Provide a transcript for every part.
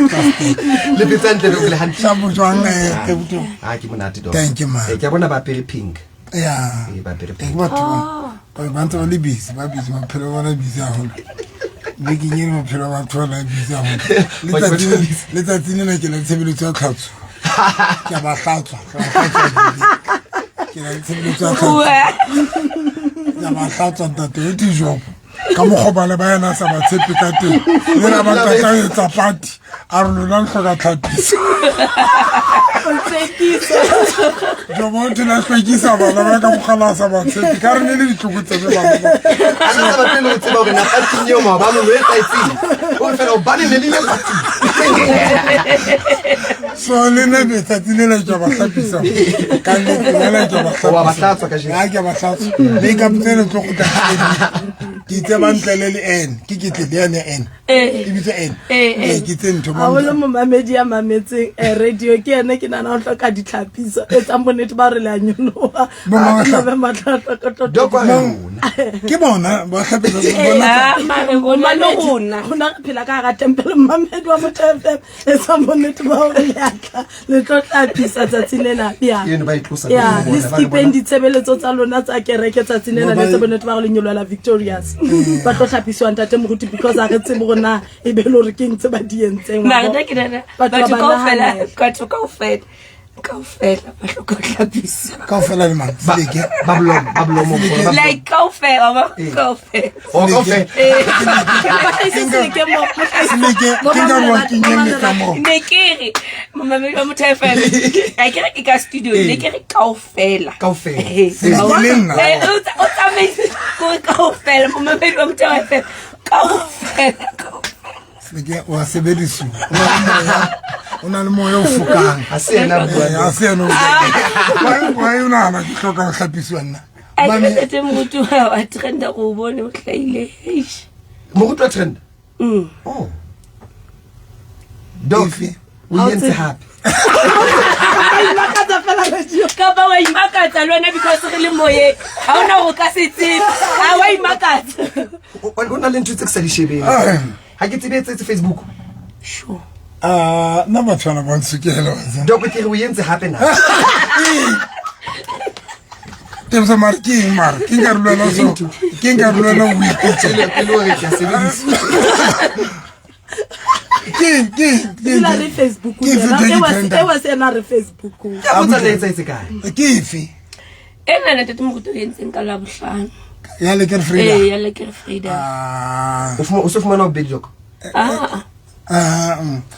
Le phetse hantle, Doc, le hantle. Shapo jwang, Teboto? Ah, ke monate, Doc. Thank you, man. Ke a bona ba apere pink. Ya. Ba apere Ke pink. batho ba ba ntse ba le busy, ba busy, maphelo a bona busy haholo. Bekeng eno maphelo a batho ba busy haholo. Batho ba busy. Letsatsi lena ke la tshebeletso ya tlhatso. Ke a ba hlatswa, ke a ba hlatswa. Ke la tshebeletso ya tlhatso. Ke a ba hlatswa ntate, o dijopo. Ka mokgwa ba le ba yena a sa ba tshepe ka teng. Le na ba tla etsa party. A re lona le hloka tlhapiso. Jobo o thula hlwekisa bana ba ka mokgwa la sa ba tshepe. Ka re ne le ditlokotsebe bana ba. A na sa batle le ho tseba hore na party-ing eo maobane o etsahetseng. O re fela hobane ne le ile party-ing. So le nna letsatsi le le ke a ba hlapisa. Ka nnete le le ke a ba O wa ba hlapisa. hlatswa kajeno. Ha ke a ba hlatswa. Makeup tse le tlo kgutla ke di. Ke itse ba ntlele le N. Ke ke tle le yane N. E bitswa N. Ee, ke tse ntho haholo momamedi ya mametseng radio ke ene ke nana o hloka ditlhapiso etsang bonnete ba re le a nyoloha Bo mang A hla- tlobe matlho a hloka Doc wa rona. Ke bona ba hlapisa bona. Ah, mare rona le rona. rona re phela ka hara tempele momamedi wa motho fm etsang bonnete ba hore le atla le tlo tlapisa tsatsi lena ya Eno ba e tlosa ya ka le bona, ba re skipeng bona. ditshebeletso tsa lona tsa kereke tsatsi lena le etse bonnete ba hore le nyolohela victorious ba tlo tlhapisiwa ntate moruti because ha re tsebe hore na e be le hore ke eng tse ba di entseng wa Mare bo. nna ke nahana Batho ba batho ba kaofela, nahanela. batho kaofela, kaofela ba hloka ho hlapisiwa. Kaofela le mang? Ba Seleke. ba blomo, ba blomo, ba blomo. Like kaofela, ba kaofela. Oh, kaofela. Ba hlahise seleke mo- mo hlahise- Seleke, mo ke ka mamela mo batho, kenyelletsa mo mo. Ne ke re momamedi wa motho FM, a ke re ke ka studio, ne ke re kaofela. Kaofela. Seleke le nna. O tsamaise ko kaofela momamedi wa motho FM, kaofela, kaofela. Seleke wa sebedisuwa. O na le moya o fokang. Ha se yena a buang. Ha se yena o buang. Why o nahana ke hloka ho hlapisiwa nna? A ke Hobane- ntate moruti wa trenda go o bone o hlahile. Eish. Moruti wa trend. Oh. Doc, Efe? o Ha o entse tsebe. hape. Imakatsa fela radio. Kapa wa imakatsa le wena because re le moyeng. Ha hona hore o ka se tsebe. Ha wa imakatsa. O na le ntho tse ke sa di shebeng. Ha ke tsebe tse Facebook. Sure. Ah, nna batho bana ba ntshokela wa tseba. Doc, ke re o entse hape na. Tebosa mare ke eng mare? Ke nka rulana so. Ke nka rulana o ipitse. Pele pele o re ke a sebedisa. Ke eng, ke eng, ke eng? Dula re Facebook Ke efe yena. ntho e ke E wa- trendang? e wa se ena re Facebook. Ke a botsa le etsahetse kae? Ke efe? Ena ntate moruti o entseng ka Labohlano. Ya Lekker Vrydag. Ee, ya Lekker Vrydag. Ah. O fuma o se fumana bobedi Doc. Ah. Ah,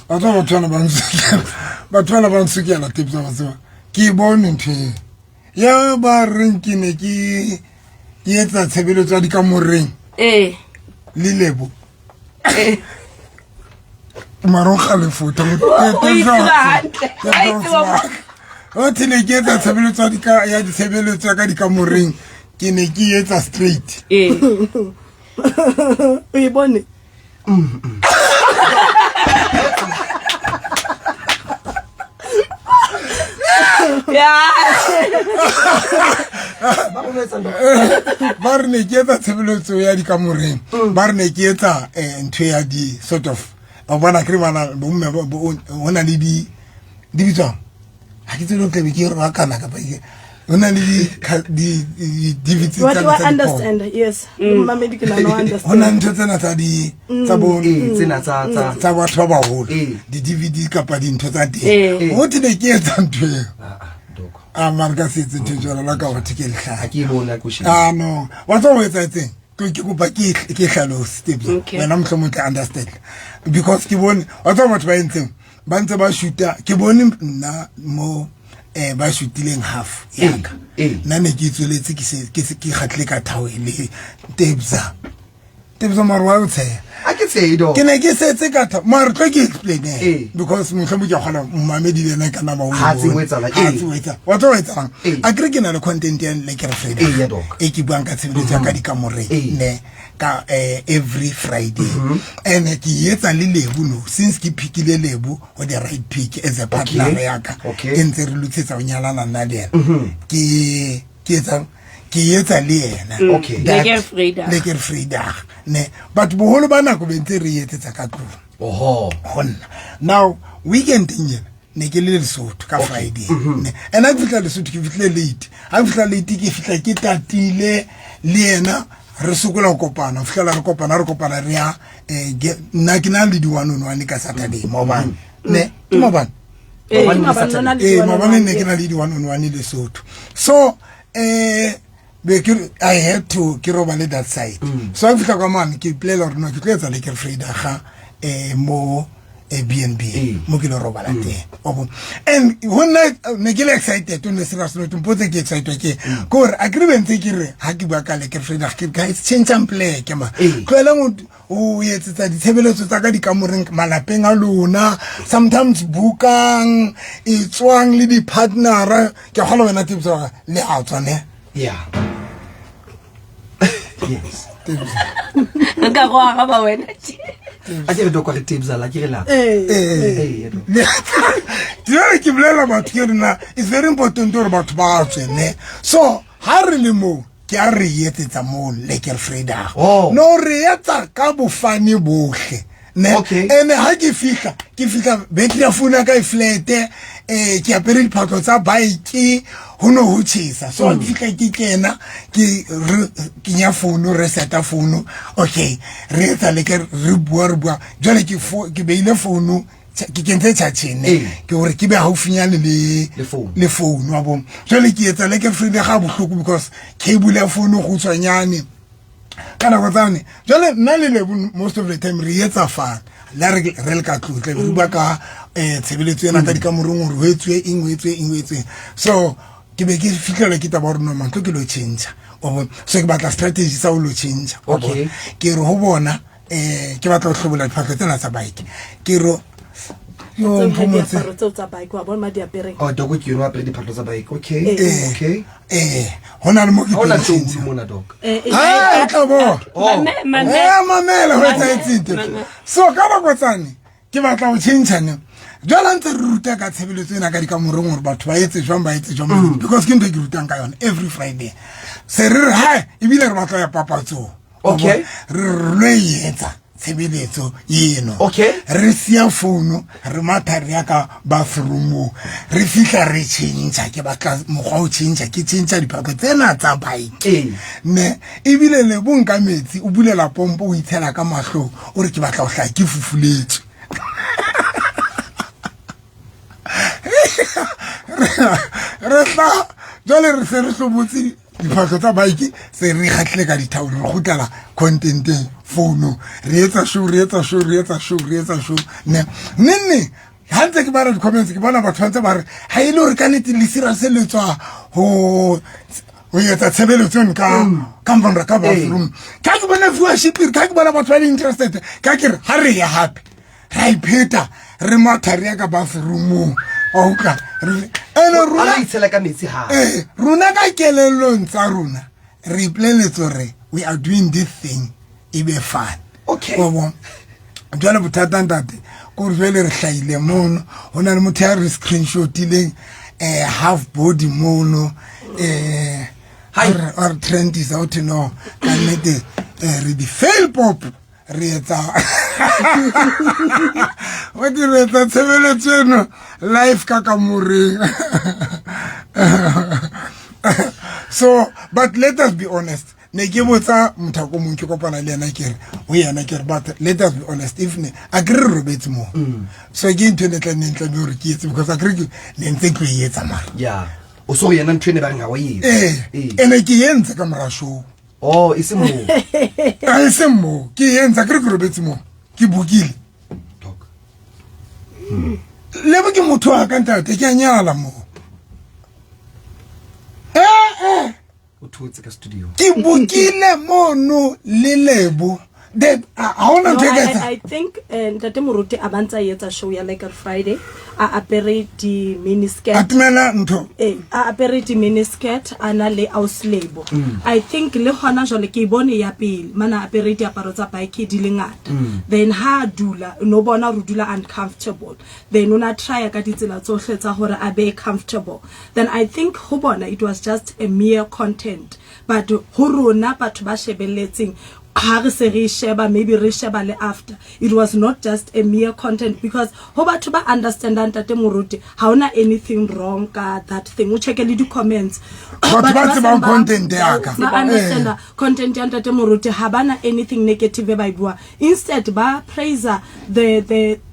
Wa tseba batho bana ba ntshokela. Batho bana ba ntshokela Tebosa wa tseba. Ke e bone ntho eo. Ya ba reng ke ne ke ke etsa tshebeletso ya dikamoreng. Ee. Le Lebo. Ee. Mara o kgalefota. O e tseba hantle. Wa e tseba. O thile ke etsa tshebeletso ya dika ya ditshebeletso ya ka dikamoreng. Ke ne ke etsa straight. Ee. O e bone? Ya. Ba o etsang Doc? Ba re ne ke etsa tshebeletso ya dikamoreng. Ba re ne ke etsa ntho ya di sort of wa bona ke re bana bomme ho na le di di bitswang ha ke tsebe tlabe ke rakana kapa ke ho na le di di di What do I understand? Yes. Momamedi ke nahana o ho na understand. ntho tsena tsa di tsa bo Ee, tsena tsa tsa tsa batho ba baholo Ee. di DVD kapa dintho tsa teng Ee. ho thwe ne ke etsa ntho eo Ah, ah, Doc. a mare ka se etse ntho e jwalo la ka batho ke Ha lehlaka ke e bone ha ke o shebile. ah no wa tseba ho etsahetseng ke ke kopa ke ke hlalose Tebza. Okay. Wena mohlomong o tla understand because ke bone wa tseba batho ba entseng ba ntse ba shoota ke bone nna mo ba shootileng half yaka nna ne ke tsweletse ke se ke se ke kgatlile ka thawele Tebza. Tebza mare wa o tsheha Ha ke tshehe Doc. Ke ne ke setse ka tha mare tlo ke explain because mohlomong ke a kgona momamedi le ena ka nama o Ha e tsebe ho bone. etsahala, Ha ee. tsebe ho etsahala. Wa tseba ho etsahalang? Ee. A kere ke na le content ya Lekker Vrydag Ee, ya Doc. e ke buang ka tshebeletso ya ka dikamoreng Ee. ne ka every Friday. And ke e etsa le Lebo no since ke pickile Lebo o the right pick as a partner ya ka. Okay. E ntse re lokisetsa ho nyalana nna le yena. Ke ke etsang ke etsa le yena. Okay. That- Lekker Vrydag. Lekker Vrydag ne but boholo ba nako be ntse re etsetsa ka tlung Oho. ho nna. Now weekend ena ne ke le Lesotho ka Friday. Ne and ha ke fihla Lesotho ke fihlile late. Ha ke fihla late ke fihla ke tatile le yena re sokola ho kopana, ho fihlela re kopana, re kopana re ya nna ke na le di one on one ka Saturday maobane. Ne ke maobane. Ee, Maobane ke le maobane Saturday. lona le Ee, di-one on maobane one, ne ke ee. na le di one on one Lesotho. So be ke I had to ke robale that side. So ha ke fihla kwa mane ke ipolela hore no ke tlo etsa lekker Vrydag mo B&B mo ke lo robala teng. Wa bona? And ho nna ne ke le excited o ne serious no mpotse ke excited ke ke hore a ke re be ntse ke re ha ke bua ka lekker Vrydag ke guys change pleke ma. Tlohelang o etsetsa ditshebeletso tsa ka dikamoreng malapeng a lona, sometimes bukang e tswang le di-partnera. Ke a kgolwa wena Tebs hore le a tswa ne? Yeah. Yes. Tebs. Nka go araba wena. A ke re doko re Tebs la ke re la. Ee. Ee. Jwale ke bolela batho ke re na it's very important hore batho ba tswe ne. So ha re le moo ke a re etsetsa moo lekker Vrydag. Oh. No re etsa ka bofane bohle. Ne? Okay. Ene ha ke fihla, ke fihla battery ya phone ya ka e flat, ke apere diphahlo tsa bike, ho no ho tjhesa. So ha ke fihla ke kena, ke re kenya phone, re seta phone. Okay, re etsa lekker, re bua, re bua. Jwale ke ke beile phone, ke kentse charge-eng, ne? Ke hore ke be haufinyane le Le phone. le phone wa bona. Jwale ke etsa lekker Vrydag ga bohloko because cable ya phone go tswanyane. Ka nako tsane jwale nna le Lebo most of the time re etsa fana le re re le ka tlung tla be re bua ka tshebeletso ena ka dikamoreng hore ho etsuwe eng, ho etsuwe eng, ho etsuwe eng. So ke be ke fihlelwa ke taba hore no man tlo ke lo change wa bona. So ke batla strategy sa ho lo change wa bona. Ke re ho bona ke batla ho hlobola diphahlo tsena tsa bike. Ke re yo, Tseo Mphomotse. diaparo tseo tsa bike wa bona ma di apereng. Oh, doko ke yona apere diphahlo tsa bike. Okay. Ee. Okay. Ho na le mo ke Ha hona tlo tjou change. mona, doc. Ha, o tla bona. Oh. Mame, Mamela ho etsahetseng teng. So ka nako tsane ke batla ho change ne. Jwale ha ntse re ruta ka tshebeletso ena ka dikamoreng hore batho ba etse jwang, ba etse jwang, because ke ntho e ke rutang ka yona every Friday. Se re re hae ebile re batla ho ya papatsong. Okay. Re re lo e etsa tshebeletso eno. Okay. Re siya founu, re matha re ya ka bathroomong. Re fihla re change, ke batla mokgwa ho change, ke change diphahlo tsena tsa bike. Ne ebile le bo nka metsi, o bulela pompo, o itshela ka mahlong, o re ke batla ho hlaha ke fufuletswe. Re tla jwale re se re hlobotse diphahlo tsa bike, se re ikgahlile ka dithaolo, re kgutlela contenteng founong, re etsa show, re etsa show, re etsa show, re etsa show. Ne ne ne ha ntse ke bala di-comments ke bona batho ba ntse ba re ha e le hore ka nnete lesira se le tswa ho etsa tshebeletso eno ka mponra ka bathroom. Ka ke bona viewership, ka ke bona batho ba le interested, ka ke re ha re ya hape ra ipheta re matha re ya ka bathroomong. Wa utlwa? Ene A rona re itshela ka metsi hape. Rona ka kelellong tsa rona re ipoleletse hore we are doing this thing e be fun. Okay. Wa bona? Jwale bothata ntate ke hore jwale re hlahile mono, ho na le motho ya re screenshotileng half body mono, Hai. a re trendisa, o thwe no ka nnete re di fail pop, re etsa o di re etsa tshebeletso eno live ka kamoreng. So but let us be honest, ne ke botsa motho ko mong ke kopana le yena ke re ho yena ke re but let us be honest, if ne a ke re robetse mo. So ke ntho e ne tla neng tla be hore ke etse because a ke re ke ne ntse ke e etsa mara. Yeah. O so yena ntho e ne ba reng ha wa e etsa. Ene ke entse ka mora show. Oh, e se moo. A e se moo. Ke entse, a ke re ke robetse moo. Ke bukile. Doc. Lebo ke motho wa ka ntate, ke a nyala moo. O thotse ka studio. Ke bukile mono le Lebo. That, ha hona ntho e No, ka etsang. I think Ntate Moruti a ba ntsa etsa show ya Lekker Friday, a apere di mini skirt. Atumela ntho. A apere di mini skirt, a na le aus Lebo. I think le hona jwale ke e bone ya pele, mana apere diaparo tsa bike di le ngata. Then ha a dula, no bona hore o dula uncomfortable. Then o na try ka ditsela tsohle tsa hore a be comfortable. Then I think ho bona it was just a mere content. But ho rona batho ba shebelletseng, Ha re se re sheba, maybe re sheba le after, it was not just a mere content, because ho batho ba understandang Ntate Moruti, ha hona anything wrong ka that thing. O checke le di-comments. Batho ba tsebang content ya ka. Ba understanda content ya Ntate Moruti, ha bana anything negative e ba e buang. Instead ba praise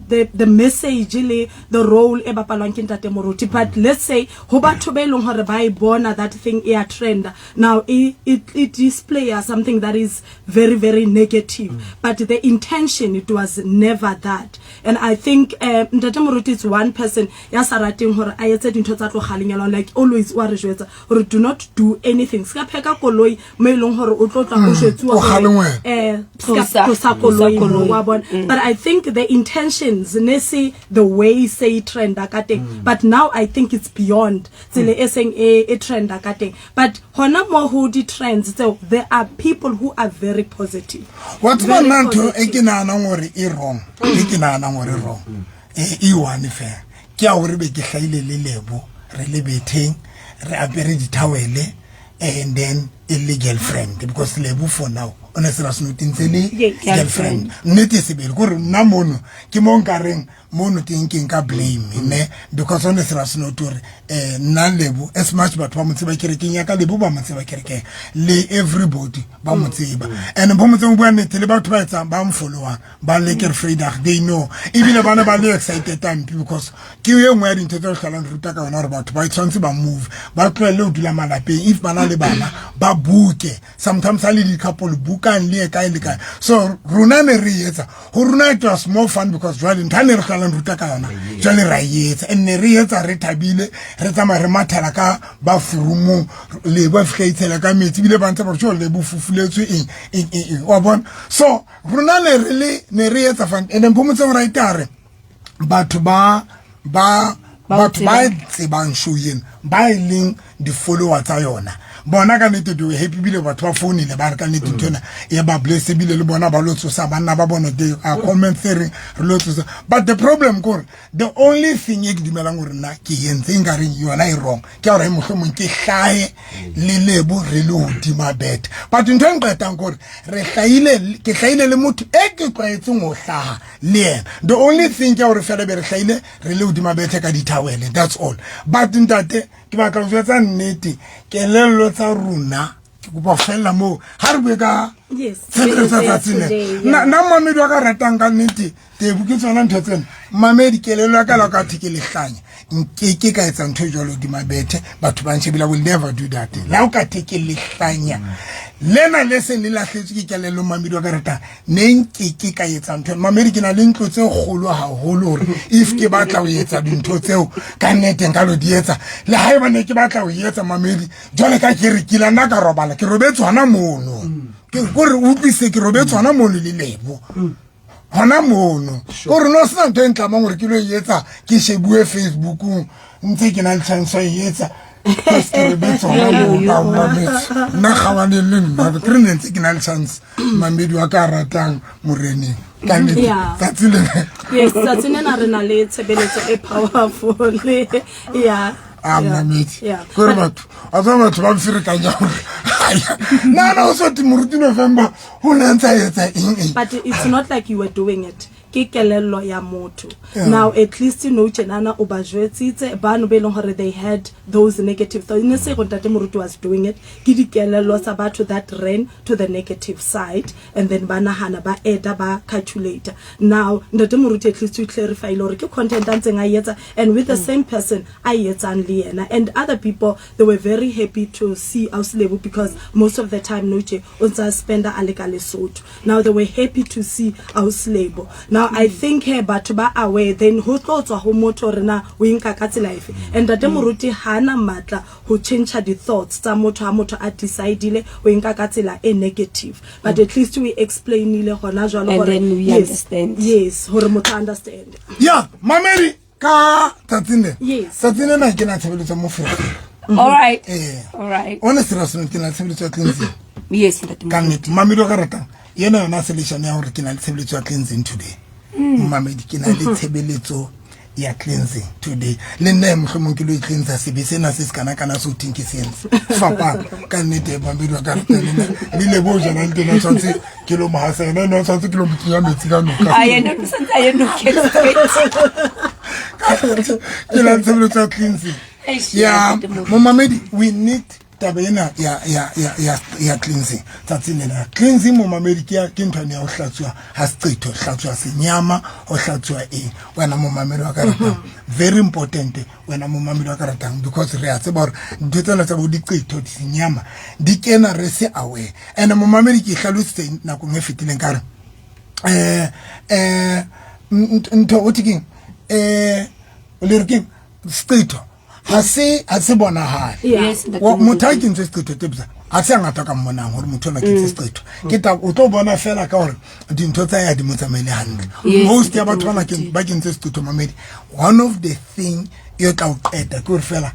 the message le the role e bapalwang ke Ntate Moruti. But let's say ho batho ba e leng hore ba e bona that thing e a trenda now, it display something that is very, very negative. But the intention, it was never that. And I think Ntate Moruti is one person ya sa rateng hore a etse dintho tsa tlo kgalenyelwang. Like always wa re jwetsa hore do not do anything, ska pheka koloi mo e leng hore o tlo tla o jwetsuwa O hore, kgalengwe. Ska tlosa koloi mo, wa bona. But I think the intentions ne se the way se e trenda ka teng. But now I think it's beyond tsela e seng e trenda ka teng. But hona mo ho di-trends tseo, there are people who are very positive. Wa tseba, Very nna ntho e positive. ke naganang gore e wrong, e ke naganang gore e wrong, e one fela ke ya gore be ke hlaile le Lebo re le betheng, re apere dithawele, and then e le girlfriend, because Lebo for now o ne sera seno tentse le girlfriend. Nnete sebele kore nna mono ke mo nkareng mono teng ke nka blame ne, because o ne sera seno gore nna Lebo, as much batho ba mo tseba kerekeng ya ka, Lebo ba mo tseba kerekeng le everybody ba mo tseba. And bo mo tseba, bua nnete, le batho ba etsang ba mfollowang ba le ke Vrydag, they know, ebile ba ne ba le excited ampe, because ke e nngwe ya dintho tse re tlholang re ruta ka yona gore batho ba tshwanetse ba move, ba tlohelle ho dula malapeng. If ba na le bana, ba buke. Sometimes ha le di-couple, bukang le ye kae le kae. So rona ne re etsa ho rona, it was more fun, because jwale ntho ha ne re tlholang ruta ka yona, jwale ra e etsa, and ne re etsa re thabile, re tsamaya re mathela ka ba furumong, le ba fihla itshela ka metsi, ebile ba ntse ba re tjo le bo fufuletswe eng eng eng eng, wa bona. So rona ne re le ne re etsa fun. And then Phomotse right a re batho ba Ba batho ba tsebang. Tsebang show ena, ba e leng di-follower tsa yona, bona ka nnete they were happy, ebile batho ba founile ba re ka nnete ntho ena e ba bless, ebile le bona ba lo tsosa banna ba bona. They are comments e reng re lo tsosa. But the problem kore the only thing e ke dumelang gore nna ke entse e nkareng yona e wrong ke ya gore mohlomong ke hlahe le Lebo re le hodima bethe. But ntho e nqetang kore re hlahile, ke hlahile le motho e ke tlwaetseng ho hlaha le yena. The only thing ke ya gore fela be re hlahile re le hodima bethe ka dithawele, that's all. But ntate, ke batla ho jwetsa nnete, kelello tsa rona, ke kopa ho fella moo ha re bue ka tshebeletso ya tsatsi lena. Today, Nna mamedi wa ka ratang, ka nnete tebu ke tsona ntho tsena. Mamedi, kelello ya ka la ka the ke lehlanya, nkeke ka etsa ntho e jwalo hodima bethe batho ba ntshebile. I will never do that. La o ka the ke lehlanya lena le seng le lahletswe ke kelello, mamedi wa ka ratang, ne nkeke ka etsa ntho. Mamedi, ke na le ntlo tse kgolo haholo hore if ke batla ho etsa dintho tseo, ka nnete nka lo di etsa. Le ha eba ne ke batla ho etsa, mamedi, jwale ka ke re ke la nna ka robala, ke robetse hona mono, ke kore o utlwise, ke robetse hona mono le Lebo hona mono, kore no sena ntho e ntlamang gore ke lo e etsa, ke shebuwe Facebookong ntse ke na le chance ya e etsa, because ke robetse hona mono. Ao, mamedi, nna gabaneng le nna ke re ne ntse ke na le chance, mamedi wa ka a ratang moreneng, ka nnete. Tsatsi le Yes, tsatsi lena re na le tshebeletso e powerful, yeah. A mamedi, kore batho a tswa, batho ba mferekanya gore nana o soti Moruti November o ne ntse a etsa eng eng. But it's not like you were doing it, ke kelello ya motho. Now at least no tjenana o ba jwetsitse bano be leng gore they had those negative thoughts, ne se go Ntate Moruti was doing it, ke dikelello tsa batho that ran to the negative side, and then ba nahana, ba eda, ba calculate. Now Ntate Moruti at least o clarify hore ke content a ntseng a e etsa, and with the same person a e etsang le yena. And other people, they were very happy to see Ausi Lebo, because most of the time no tje o ntse a spenda a le ka Lesotho. Now they were happy to see Ausi Lebo. Now I think he batho ba aware, then ho tlo tswa ho motho hore na o e nka ka tsela efe. And Ntate Moruti hana matla ho change di-thoughts tsa motho ha motho a decidile o e nka ka tsela e negative, but at least we explainile hona jwalo And hore then we yes, understand. Yes, hore motho a understand. Ya mamedi, ka tsatsing le tsatsing lena ke na tshebeletso mo Vrydag. All right. Ee. All right. On serious note, ke na le tshebeletso ya cleansing. Yes, Ntate Ka Moruti. nnete, mamedi wa ka ratang, ena yona seleshane ya gore ke na le tshebeletso ya cleansing today. Mamedi, ke na le tshebeletso ya cleansing today. Le nna mohlomong ke lo e cleansa sebe sena se se kana-kana se o theng ke sense fapana ka nnete. Bambedi wa ka rata lena le lebo jana le tena tshwanetse ke lo mohasa ena ena tshwanetse ke lo mo kenya metsi ka noka. A yena o santse a ye nokeng straight. Ke la tshebeletso ya cleansing. Eish, ya ntate Moruti. Momamedi, we need taba ena ya cleansing tsatsing lena. Cleansing, momamedi, ke ke nthwane ya ho hlatsuwa ha seqetho, hlatsuwa senyama, ho hlatsuwa eng, wena momamedi wa ka ratang. Very important, wena momamedi wa ka ratang, because re a tseba hore ntho tsena tsa bo diqetho, senyama, di kena re se aware. And momamedi, ke hlalositse nakong e fetileng ka re ntho o thekeng le re keng, seqetho ha se bonahale. Yes, ntate Motho a Moruti. kentswe seqetho tebisa ha se ngata ka mmonang hore motho ona kentse seqetho. Ke ta o tlo bona fela ka hore dintho tsa ya di mo tsamaile hantle. Yes, Most ya ntate batho bana Moruti. ba kentse seqetho, mamedi, one of the thing e tla o qeta ke hore fela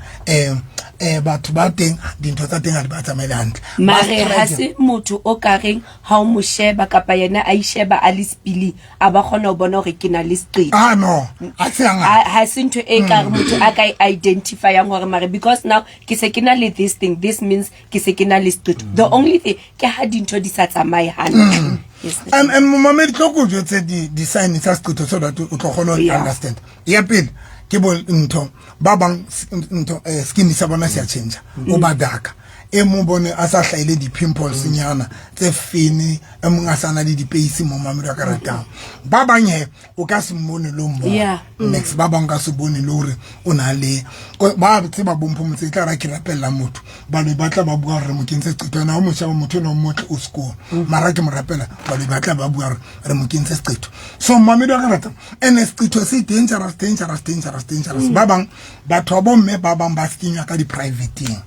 batho ba teng dintho tsa teng ha di ba tsamaile hantle. Ba Mare ha strike. se motho o ka reng ha o mo sheba kapa yena a isheba a le sepileng, a ba kgona ho bona hore ke na le seqetho. Ah no, ha se hangata. Ha se ntho e ka re motho a ka e identifyang hore mare because now ke se ke na le this thing, this means ke se ke na le seqetho. The only thing ke ha dintho di sa tsamaye hantle. Yes, ntate. And momamedi, tlo ko jwetse di-sign tsa seqetho so that o tlo kgona ho understand. Ya pele ke bo ntho ba bang ntho skin sa bona se a change, o ba dark, e mong bone a sa hlaile di-pimples nyana tse fene, e mong a sa na le dipeisi. Mo mamedi wa ka ratang, ba bang he o ka se mmone le o mmona. Next, ba bang ka se bone le hore o na le ba tseba bomphomotse. E tla ra ke rapella motho, baloi ba tla ba bua hore re mo kentse seqetho. Ena o motjha, motho ena o motle, o sekolo, mara ke mo rapela, baloi ba tla ba bua hore re mo kentse seqetho. So mamedi wa ka ratang, ene seqetho se dangerous, dangerous, dangerous, dangerous. Ba bang batho ba bomme ba bang ba sekenywa ka di-privateng.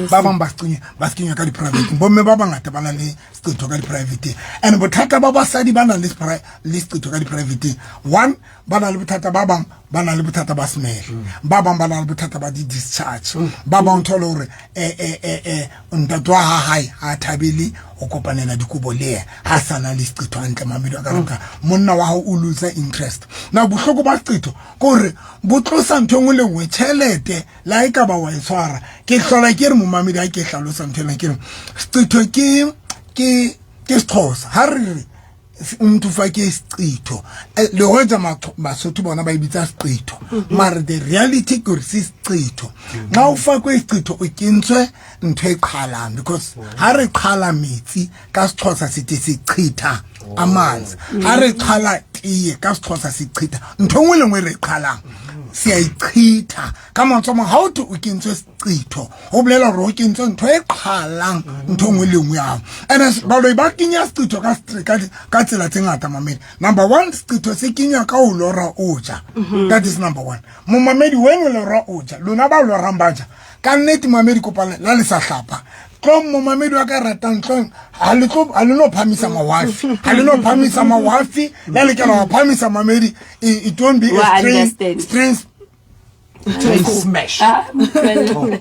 Ba bang ba sekenywa ka di-privateng. Bomme ba bangata ba na le seqetho ka di-privateng. And bothata ba basadi ba nang le seqetho ka di-privateng, one, ba na le bothata, ba bang ba na le bothata ba smell, ba bang ba na le bothata ba di-discharge, ba bang thole hore ntate wa ha hae ha thabele ho kopanela dikobo le yena ha sa na le seqetho hantle. Mamedi wa ka rata, monna wa hao o lose interest. Na bohloko ba seqetho ke hore bo tlosa ntho e nngwe le nngwe, tjhelete le ha e ka ba wa e tshwara. Ke hlola ke re, momamedi, ha ke hlalosa ntho ena, ke re seqetho ke Sexhosa. Ha re re umuntu ufake isichitho, le hoja Basotho bona ba e bitsa seqetho, mare the reality ke hore se isichitho. Nxa ufakwe isichitho, o kentswe ntho e qhalang, because ha re qhala metsi ka Sexhosa sithi sichitha amanzi, ha re qhala teye ka Sexhosa sichitha ntho e nngwe le nngwe e re e qhalang, se a ichitha. Ka mantswe a mang, ha o thwe o kentswe seqetho, ho bolela hore o kentswe ntho e qhalang ntho e nngwe le nngwe yago. And baloi ba kenya seqetho ka tsela tse ngata, mamedi. Number one, seqetho se kenywa ka ho lora o ja. That is number one. Momamedi, wena o lora o ja, lona ba lorang ba ja, ka nnete momamedi, kopana la le sa hlapa, tlong momamedi wa ka ratang, tlong, ha le tlo, ha le no phamisa mawafi, ha le no phamisa mawafi, la lekela wa phamisa, mamedi, it won't be a Wa strange understand. strange Train smash. Ah, motlwelle.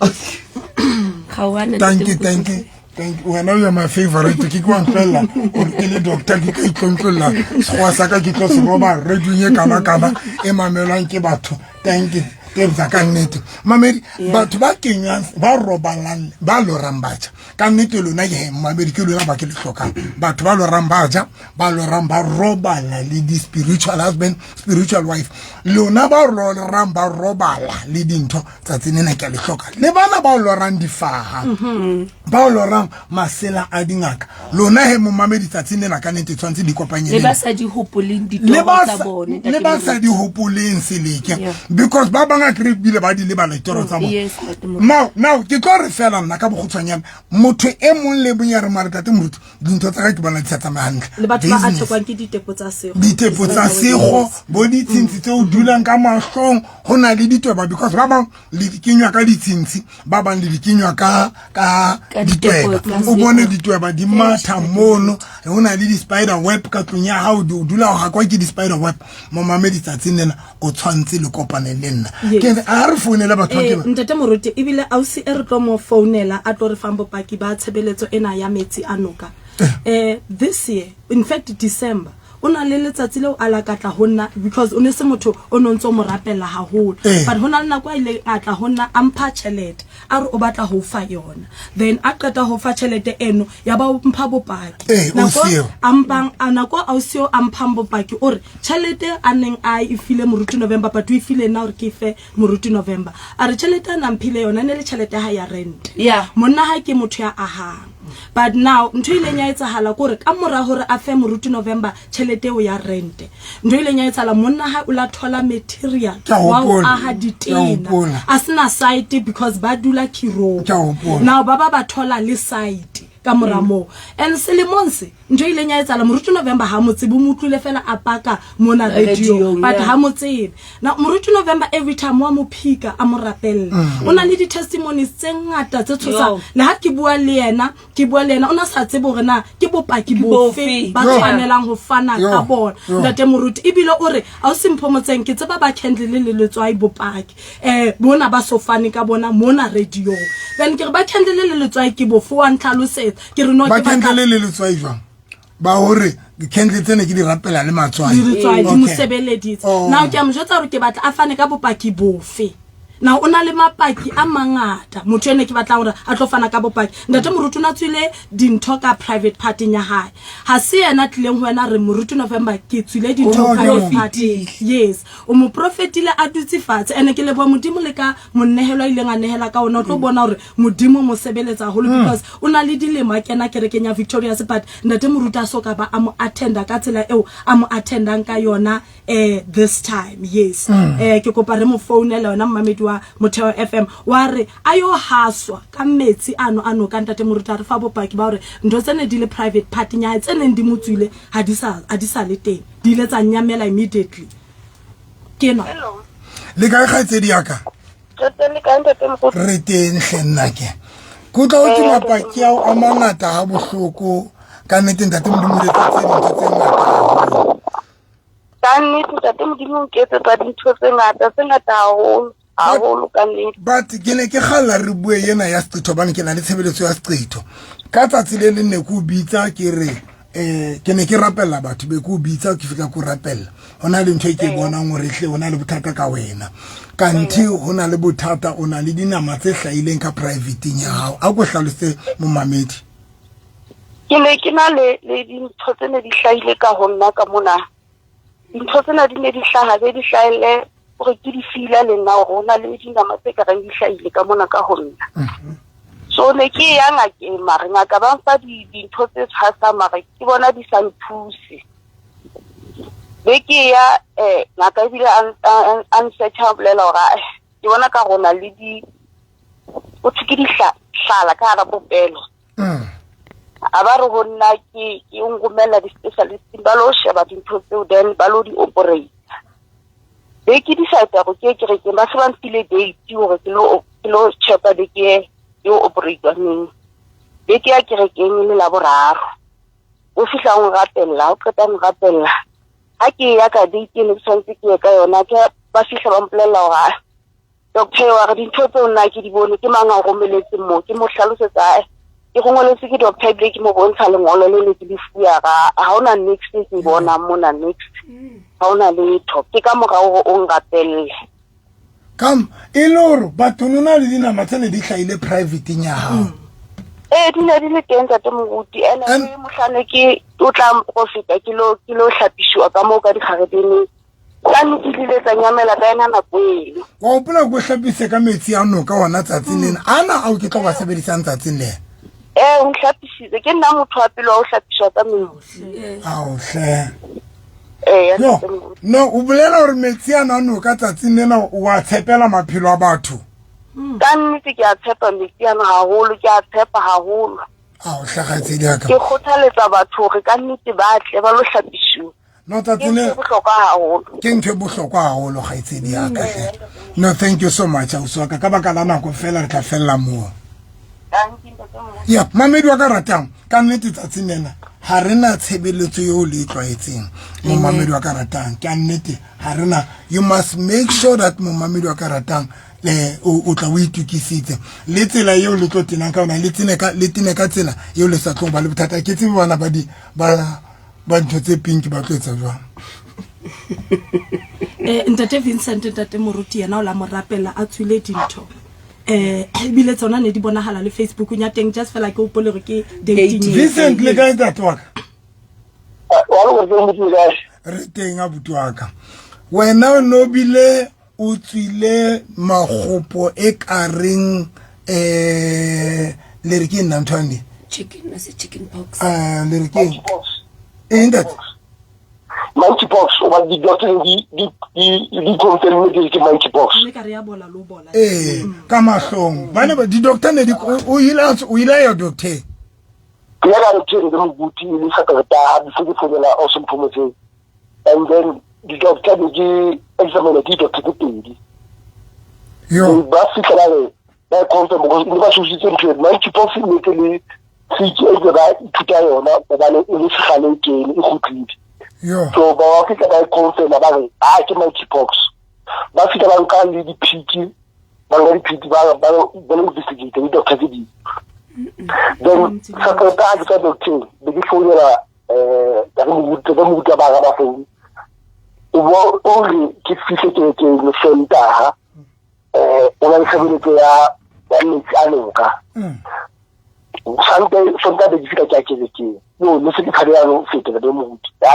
Ga o ana, Thank you. ntate. Thank you, thank you. Wena, you are my favorite. Ke wa ntlolla gore ke le doctor ke ka itlontlolla sekgowa sa ka, ke tlo se roba radiong e kana-kana e mamelwang ke batho. Thank you, tebza ka nnete, mamedi. Batho ba kenywang, ba robalang, ba lorang batjha, ka nnete lona ke mamedi, ke lona ba ke le hlokang. Batho ba lorang ba ja, ba lorang ba robala le di-spiritual husband, spiritual wife, lona ba lorang ba robala le dintho tsatsing lena ke a le hloka. Le bana ba lorang difaha, ba lorang masela a dingaka, lona he momamedi, tsatsing lena ka nnete tshwanetse di kopanye le le ba sa di hopoleng le ditoro ba tsa sa- bone, le ba sa di hopoleng seleke, because ba bang a kry bile ba di lebala ditoro tsa bona. Yes, ntate Moruti. Now ke tlo re fela nna ka bokgutshwanyane, motho e mong le mong ya re, mare tate moruti, dintho tsa ka ke bona di sa tsamaye hantle. Le batho ba Business. athekwang ke ditepo tsa sego. Ditepo tsa sego, bo ditshintshi tse o dulang ka mahlong, go na le ditweba, because ba bang le di kenywa ka ditshintshi, ba bang le di kenywa ka Ka ditepo ditweba. tsa O bone sego. ditweba di matha mono, go na le di-spider web ka tlong ya gago, o dula go gakwa ke di-spider web. Momamedi, tsatsing lena o tshwanetse le kopane le nna. Ke a re founele batho ba ke Ntate Moruti, ebile ausi e re tlo mo founela a tlo re fang bopaki ba tshebeletso ena ya metsi a noka, this year, in fact December, O na le letsatsi leo a la ka tla ho nna, because o ne se motho o no ntso mo rapella haholo. But ho na le nako a ileng a tla ho nna, a mpha tjhelete, a re o batla ho fa yona. Then a qeta ho fa tjhelete eno, ya ba o mpha bopaki. Nako a mpang, a nako ausi eo a mphang bopaki, o re tjhelete a neng a e file Moruti November, but o e file nna hore ke e fe Moruti November. A re tjhelete a na mphile yona e ne le tjhelete ya hae ya rent. Monna hae ke motho ya ahang. But now ntho e ileng ya etsahala ke hore ka mora hore a fe Moruti November tjhelete eo ya rent, ntho e ileng ya etsahala, monna hae o la thola material Ke a wa ho hopola. aha Ke a ditena. hopola. A sena site because ba dula Kirong. Ke a hopola. Now ba ba ba thola le site ka mora moo. And selemong se, ntho e ileng ya etsahala, Moruti November ha mo tsebe, o mo utlwile fela a paka mona radio, Radiong, but yeah. ha mo tsebe. Now Moruti November every time wa mo phika a mo rapella. O na le di-testimonies tse ngata tse tshosang. Yo. Le ha ke bua le yena, ke bua le yena, o na sa tsebe hore na ke bopaki bofe Bofe. ba Yo. tshwanelang ho fana Yo. ka bona. Yo. Ntate Moruti, ebile o re ausi Mpho Motseng, ke tseba ba candle le letswai bopaki. Bona ba so fane ka bona mona radio. Then ke re ba candle le letswai ke bofe, wa ntlhalosetsa. Ke re no, Ba ke batla candle le letswai jwang? Ba hore di-candle tsene ke di rapela le matswai. Di letswai di Okay. mo sebeleditse. Oh. Now ke a mo jwetsa hore ke batla a fane ka bopaki bofe. Now o na le mapaki a mangata, motho ene ke batlang hore a tlo fana ka bopaki. Ntate Moruti o na tswile dintho ka private party ya hae. Ha se yena tlileng ho wena re Moruti November ke tswile dintho Oh, private no. party. Yes, o mo profetile a dutse fatshe. Ene ke leboha Modimo le ka monnehelo a ileng a nehela ka ona, o tlo bona hore Modimo mo sebeletsa haholo, because o na le dilemo a kena kerekeng ya Victorious, but ntate Moruti a so ka ba a mo attenda ka tsela eo a mo attendang ka yona this time. Yes. Ke kopa re mo founele yona mmamedi wa Motheo FM, wa re a yo haswa ka metsi ano a noka. Ntate Moruti a re fa bopaki ba hore ntho tse ne di le private party ya hae tse neng di mo tswile ha di sa, ha di sa le teng, di ile tsa nyamela immediately. Ke enwa. Hello. Le kae kgaitsedi ya ka? Re teng le kae ntate Moruti? Re teng hle nna ke. Ke utlwa ho ke mapaki ao a mangata ha bohloko. Ka nnete ntate Modimo o etsetse dintho tse ngata haholo. Ka nnete ntate Modimo o nketsetsa dintho tse ngata, tse ngata haholo, haholo ka nnete. But ke ne ke kgalla re bue ena ya seqetho, hobane ke na le tshebeletso ya seqetho. Ka tsatsi le leng ne ke o bitsa ke re, ke ne ke rapella batho, be ke o bitsa ke fihla ke o rapella. Ho na le ntho e ke bonang hore hle ho na le bothata ka wena. Kanthe ho na le bothata, o na le dinama tse hlahileng ka private-eng ya hao. A ko hlalose momamedi. Ke ne ke na le dintho tse ne di hlahile ka ho nna ka mona. Dintho tsena di ne di hlaha, be di hlahelle hore ke di fila le nna hore ho na le dinama tse ka reng di hlahile ka mona ka ho nna. So ne ke ya ngakeng, mare ngaka ba mfa dintho tse tshwasang, mare ke bona di sa nthuse. Be ke ya, ngaka ebile a nsearch-a, a bolela hore, ke bona ka rona le di, ho thwe ke dihlala ka hara popelo. A ba re ho nna ke nromella di-specialist-ing, ba lo sheba dintho tseo, then ba lo di operate. Be ke decide hore ke ye kerekeng, ba se ba mphile date hore ke lo check-a be ke ye ke yo operate-wa neng. Be ke ya kerekeng le Laboraro. O fihla o nrapella, o qeta ho nrapella. Ha ke ya ka date e ne ke tshwanetse ke ye ka yona, ke ba fihla ba mpolella hore, doctor wa re dintho tseo nna ke di bone, ke mang a romeletseng moo? Ke mo hlalosetsa, ke rongweletswe ke doctor ebile ke mo bontsha lengolo le ne ke le fuwa, ha hona next ke e bonang mona next. Ha hona letho. Ke ka morao hore o nrapelle. Kam, e le hore batho no na le dinama tse ne di hlahile private-eng ya hao. Di ne di le teng ntate Moruti. Ene And ke mohlane ke o tla mprofeta, ke lo hlapiswa ka moo ka dikgarebeneng. Ka nnete di ile tsa nyamela ka yona nako eno. Wa hopola ko hlapise ka metsi a noka hona tsatsing lena? Ana ao ke tlo ba sebedisang tsatsing lena? O nhlapisitse. Ke nna motho wa pele wa ho hlapiswa ka metsi. Ao hle. Ya No, ntate Moruti. no, o bolela hore metsi ana a noka tsatsing lena o wa tshepela maphelo a batho? Ka nnete ke a tshepa metsi ana haholo, ke a tshepa haholo. Ao hle kgaitsedi ya ka. Ke kgothaletsa batho hore ka nnete ba tle ba lo hlapisiwa. No, tsatsi Ke le ntho e bohlokwa haholo. Ke ntho e bohlokwa haholo kgaitsedi ya ka hle. No, thank you so much, ausi wa ka. Ka baka la nako fela re tla fella moo. Thank you, ntate Moruti. Ya, mamedi wa ka ratang, ka nnete tsatsing lena ha re na tshebeletso eo le e tlwaetseng. Momamedi wa ka ratang, ka nnete ha re na. You must make sure that momamedi wa ka ratang le o tla o itukisitse le tsela eo le tlo tenang ka yona, le tene ka, le tene ka tsela eo le sa tlong ba le bothata. Ke tsebe bana ba di, ba, Ba ntho tse pink ba tlo etsa jwang? Ntate Vincent, ntate Moruti yena o la mo rapela a tswile dintho. Ebile tsona ne di bonahala le Facebookong ya teng, just fela ke hopole hore ke dating. Vincent, le kae ntate wa ka? Wa le gore ke kae? Re teng, abuti wa ka. Wena o no bile o tswile magopo e kareng le re ke nna ntho ane? Chicken, se chicken pox. Le re ke eng? Eng, ntate? Monkeypox, o ba di-doctor di confirm ke monkeypox. Mme ka re ya bola lo bola. Ee, ka mahlong ba ne ba di-doctor ne di o ile a ya doctor. Ke ya ka doctor ke mokuti le Satertaha before ke founela Awesome Promotion, and then di-doctor ne ke examine ke di-doctor tse pedi. Yo. Ba fitlha ba re ba confirm because ne ba tshositse ntho e monkeypox e ne le seke e ke ba ithuta yona gobane e le segale e kene e kgutlile. Yo. So ba ba fitlha ba e confirma ba re a ke monkeypox. Ba fitlha ba nka le diphiki, ba nka diphiki ba lo investigate le doctor tse dingwe. Then Satertaha ke tswa doctor be ke founela ka re moruti ba moruti ba araba founu, o bo o re ke fihle kerekeng Sontaha, o na le tshebeletso ya metsi a noka. Sontaha be ke fihla ke ya kerekeng, yo ne se ke tshabe yalo fetela be moruti ya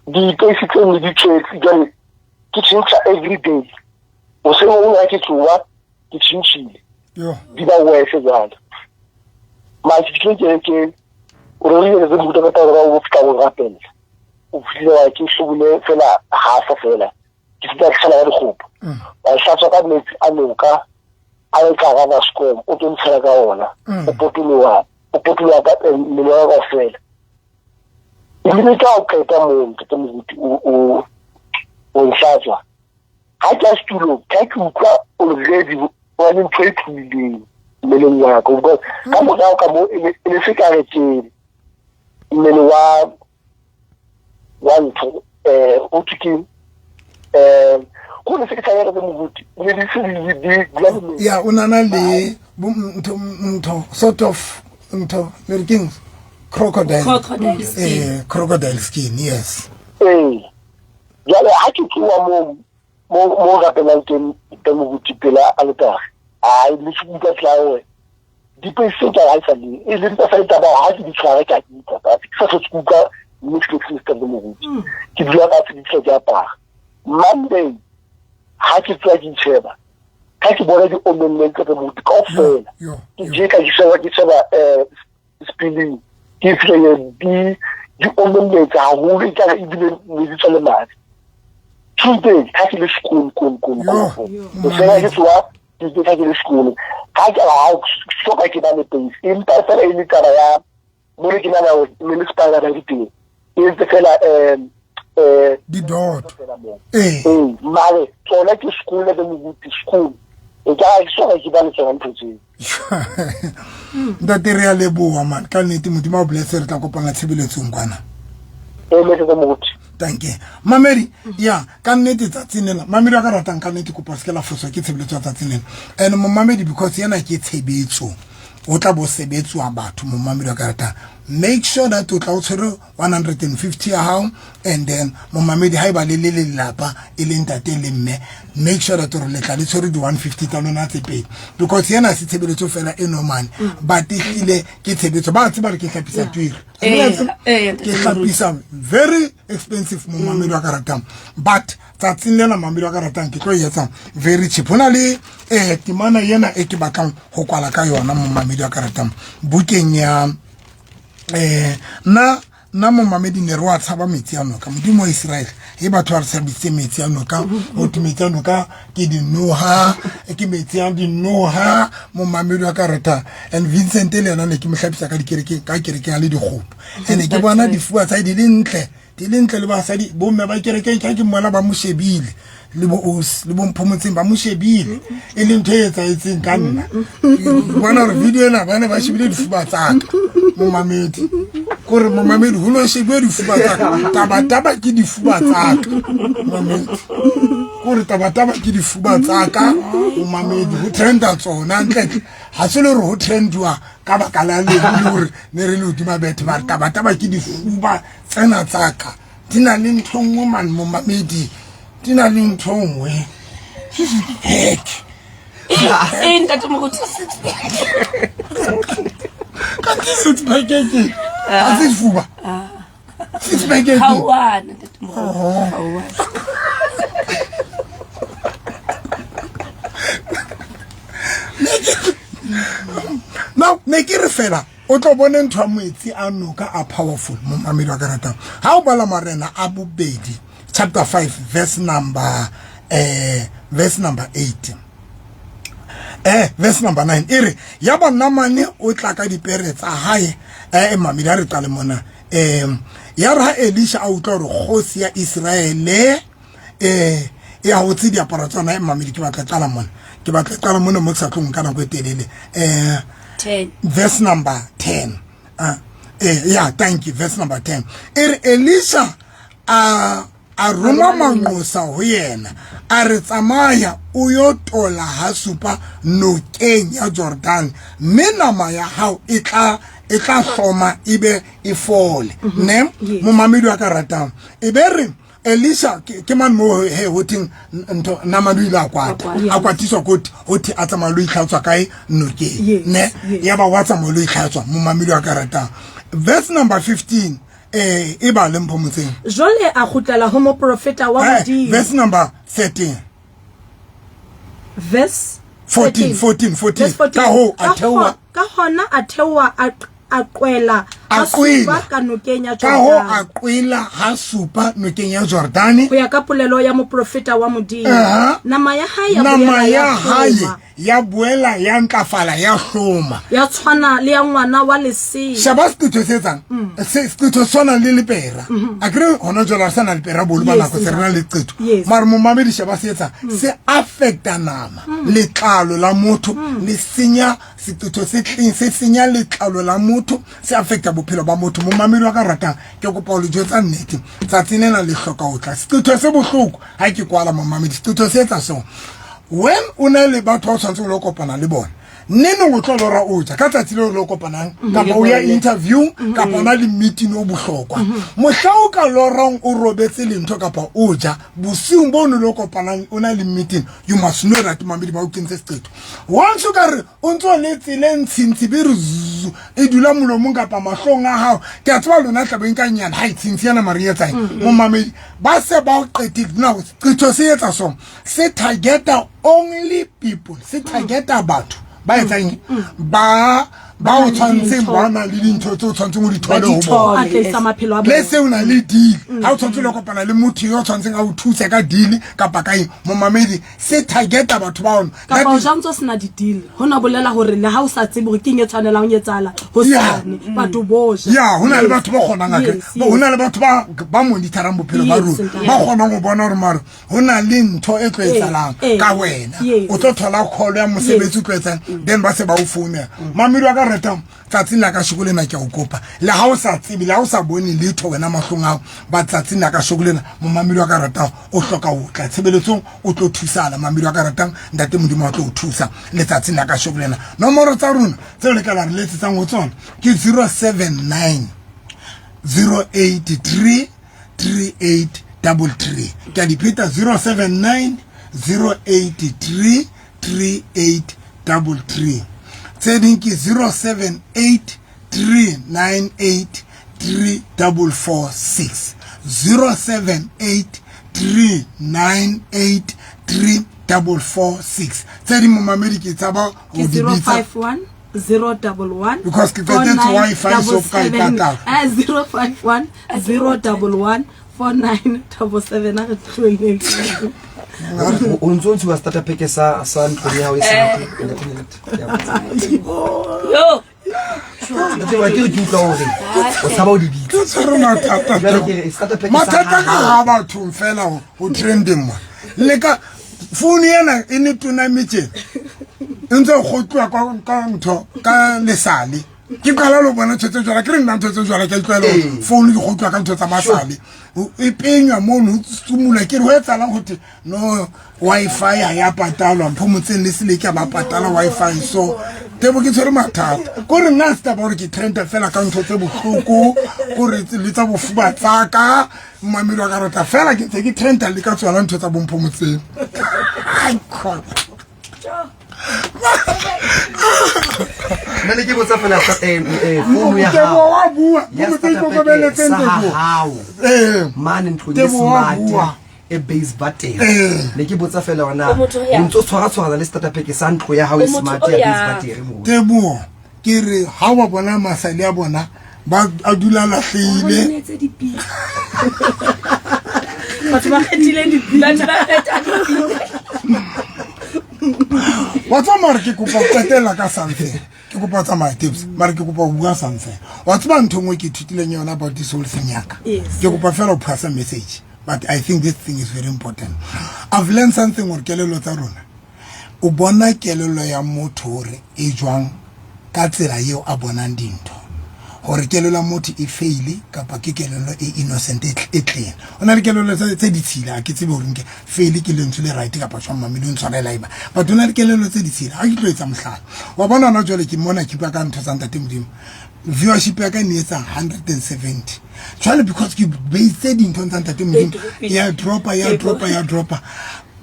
dipeisi tse ne di tletse. Jwale ke tjhentjha every day, hoseng o ha ke tsoha ke tjhentjhile di ba worse. Jwale mara ke fihlile kerekeng, o rerile tse moruta ka taba o fihla o rapela, o fihlile wa ke hlobole fela hafa fela ke fihla ke tshela ka dikgopo, wa hlatswa ka metsi a noka a le ka ga bascom, o tlo ntshela ka ona, o potoloha ka mmele wa ka kaofela. Ebile ka o qeta moo, ntate moruti, o nhlatswa, ha ke ya setulong ka ke utlwa already wa le ntho e tlohileng mmeleng wa ka, because ka morao ka mo e ne se ka re ke mmele wa ntho o thwe ke go ne se ke tshaba re moruti ne di se di Ya, o nana le ntho sort of ntho le re keng, crocodile. Crocodile skin. Crocodile skin, yes. Ee, jwale ha ke tloha mo rapelang teng teng moruti pela aletare, ai le se utlwa tla hore dipeisi tse ka ha e sa le e le tsa sa taba ha ke di tshwara ke a ke utlwa ka ke sa tlhotse ke utlwa mme ke tlotse le moruti ke dula fatshe ke tlotse ke apara. Monday ha ke tswa ke itsheba ka ke bona di omelletse re moruti kaofela. Yo. Ke je ka ke sheba spilling ke fihle di omelletse haholo e kare ebile ne di tswa le madi. Tuesday ha ke le sekolo kolo Yo. kolo hoseng ha ke tsoha, Tuesday ha ke le sekolo ha ke ha soka ke ba le peisi, empa fela e le taba ya mo ne ke nana hore ne le spider ba diteng e entse fela Di-dot. Fela moo. Ee. Ee, mare tsona ke sekolo le moruti sekolo e ka ke soka ke ba le tsona ntho tseo. Ntate, re a leboha man, ka nnete Modimo a o blesse, re tla kopana tshebeletsong kwana. E metse moruti. Tanke mamedi ya ka nnete tsatsing lena, mamedi wa ka ratang, ka nnete kopa se ke la foswa ke tshebeletso ya tsatsing lena. And momamedi, because yena ke tshebetso o tla bo sebetswa batho, momamedi wa ka ratang, make sure that o tla o tshwere 150 ya hao. And then momamedi, ha eba le le lelapa e le ntate le mme, make sure that gore le tla le tshwere di-150 tsa lona tse pedi, because yena se tshebeletso fela e normale, but ehlile ke tshebetso ba tseba re ke hlapisa twiri. Ntate Ke hlapisa very expensive, momamedi wa ka ratang, but tsatsing lena, mamedi wa ka ratang, ke tlo e etsa very cheap. Ho na le temana ena e ke batlang ho kwala ka yona, momamedi wa ka ratang, bukeng ya nna momamedi ne re wa tshaba metsi a noka. Modimo wa Israel e batho ba re tshabisitse metsi a noka, ho thwe metsi a noka ke dinoha, ke metsi a dinoha, momamedi wa ka ratang. And Vincent le yena ne ke mo hlapisa ka dikerekeng, ka kerekeng a le dikgopo, and ke bona difuwa tsa di le ntle, di le ntle le basadi bomme ba kerekeng ka ke mmona ba mo shebile. le bo os le bo mphomotseng ba mo shebile e leng ntho e etsahetseng ka nna bona gore video ena ba ne ba shebile difuba tsaka momamedi kore momamedi go no shebiwe difuba tsaka tabataba ke difuba tsaka momamedi kore tabataba ke difuba tsaka momamedi go trenda tsona ntletle ga se le gore go trendiwa ka baka la lehu le gore ne re le godima bethe ba re tabataba ke difuba tsena tsaka di na le ntho nngwe man momamedi di na le ntho nngwe hek ee ntate moruti ka ke six pack ke ga se sefuba six pack ke ga one ntate moruti ga one now ne ke re fela o tlo bone ntho ya moetsi a noka a powerful momamedi wa ka ratang ga o bala marena a bobedi chapter 5 verse number verse number 8 verse number 9 e re ya ba namane o tla ka dipere tsa hae mamedi a re qale mona ya re ha Elisha a utlwa hore kgosi ya Iseraele e hotse diaparo tsa yona mamedi ke batla qala mona ke batla qala mona mo ke sa tlong ka nako e telele 10 verse number 10 yeah thank you verse number 10 e re Elisha a roma manqosa ho yena a re tsamaya o yo tola ha supa nokeng ya Jordan mme nama ya hao e tla hloma ebe e fole ne momamedi wa ka ratang e be re Elisha ke man mo he ho theng ntho nama lo ile a kwata a kwatiswa ko ho the a tsamaya lo itlhatswa kae nokeng ne ya ba wa tsamaya lo itlhatswa momamedi wa ka ratang verse number 15 e ba le mpho motseng jwale a kgutlela ho moprofeta wa Modimo verse number 13 verse 14 14 ka ho a theoha ka hona a theoha a qwela a supa ka nokeng ya Jordan ka ho a qwela ha supa nokeng ya Jordane ho ya ka polelo ya moprofeta wa Modimo nama ya hae ya ya boela ya ntlafala ya hloma ya tshwana le ya ngwana wa lesea shaba seqetho se etsang seqetho tshwana le lepera a kere hona jwale re sa na lepera bolo ba nako se re na le qetho mare momamedi shaba se etsang se affecta nama letlalo la motho le senya seqetho se tleng se senya letlalo la motho se affecta bophelo ba motho momamedi wa ka ratang ke kopa ho le jwetsa nnete tsatsi lena le hloka ho tla seqetho se bohloko ha ke kwala momamedi seqetho se etsa so when o na le batho ba o tshwanetseng o lo kopana le bona neneng o tlo lora o ja ka tsatsi leo lo kopanang kapa o ya interview kapa o na le meeting o bohlokwa mohla o ka lorang o robetse lentho kapa o ja bosiung bo no lo kopanang o na le meeting you must know that mamedi ba o kentse seqetho once o ka re o ntse o le tseleng tshintshi be re zuzu e dula molomong kapa mahlong a hao ke a tseba lona tlabeng ka nyana ha e tshintshi yana mare e etsang momamedi ba se ba o qetile now seqetho se etsa so se targeta only people se targeta batho ba etsang ba o tshwantseng ba na le dintho tse o tshwantseng o di thole ho bona le se o na le deal ha o tshwantse lo kopana le motho yo o tshwantseng a o thuse ka deal kapa ka eng momamedi se targeta batho ba ona kapa o jantso sena di deal hona bolela hore le ha o sa tsebe hore ke eng e tshwanelang ho etsahala ho sane batho bohle ya hona le batho ba kgonang akere hona le batho ba monitorang bophelo ba rona ba kgonang ho bona hore mare ho na le ntho e tlo etsahalang ka wena o tlo thola call ya mosebetsi o tlo etsang then ba se ba o founela mamedi wa ka ratang tsatsing la kasheko lena ke a o kopa le ha o sa tsebe le ha o sa bone letho wena mahlong ao ba tsatsing la kasheko lena momamedi wa ka ratang o hloka ho tla tshebeletsong o tlo thusala mamedi wa ka ratang ntate Modimo wa tlo o thusa letsatsing la kasheko lena nomoro tsa rona tseo le ka la re letsetsang ho tsona ke 079 083 3833 ke a di pheta 079 083 3833 tse ding ke 078 398 3446 078 398 3446 tse ding momamedi ke tsa ba ho di bitsa 051 011 because ke qetetse Wi-Fi so ka e patala 051 011 4977 a re tlohelleng o ntse o ntshiwa starter pack sa ntlo ya hao e sa yo ntate wa ke re ke utlwa hore o tshaba o di bitsa ke tshwere mathata Jwale ke re starter pack sa mathata ka hao. ha bathong fela ho trending mo Le ka founu ena e ne tona metseng e ntse go tloa ka ntho ka lesale. Ke qala lo bona ntho tse jwala, ke re nna ntho tse jwala ke tlwaelo founu ke go tloa ka ntho tsa masale. E penywa mono sumula ke re ho etsahalang ho thwe no Wi-Fi ha ya patalwa mpho motseng le sele ke ba patala Wi-Fi so tebo ke tshwere mathata ko re nna se taba gore ke trenda fela ka ntho tse bohloko ko re le tsa bofuba tsaka mmamedi wa ka rata fela ke ntse ke trenda le ka tsona ntho tsa bompho motseng. Ai khona. Nna ne ke botsa fela founu ya Tebo hao wa bua ya mo motseng starter pack ikokobeletseng sa Tebo. hao mane ntlong e Tebo wa smart bua. e base button. Eh. Ne ke botsa fela hore na O motho ya. o ntso tshwara-tshwarana le starter pack sa ntlo ya hao e O motho smart o ya ya. base battery moo. Teboho ke re ha wa bona masali a bona ba a dula lahlehile. Bonetse dipina. Batho ba kgethile dipina. Batho ba kgetha dipina. Wa tseba mare ke kopa ho qetella ka something. Ke kopa ho tsamaya tips mare ke kopa ho bua something. Wa tseba ntho e nngwe ke ithutileng yona about this whole thing ya ka. Yes. Ke kopa fela ho phasa message but I think this thing is very important. I've learned something hore kelello tsa rona o bona kelello ya motho hore e jwang ka tsela eo a bonang dintho hore kelello ya motho e faile kapa ke kelello e innocent e clean. O na le kelello tse ditshila ha ke tsebe hore nke faile ke lentswe le right kapa jwang mamedi o ntshwarela eba but o na le kelello tse ditshila. Ha ke tlo etsa mohlala wa bona hona jwale ke mona ke bua ka ntho tsa ntate Modimo viewership ya ka e ne etsa 170 jwale because ke beitse dinthong tsa ntate Modimo ya dropa ya dropa ya dropa.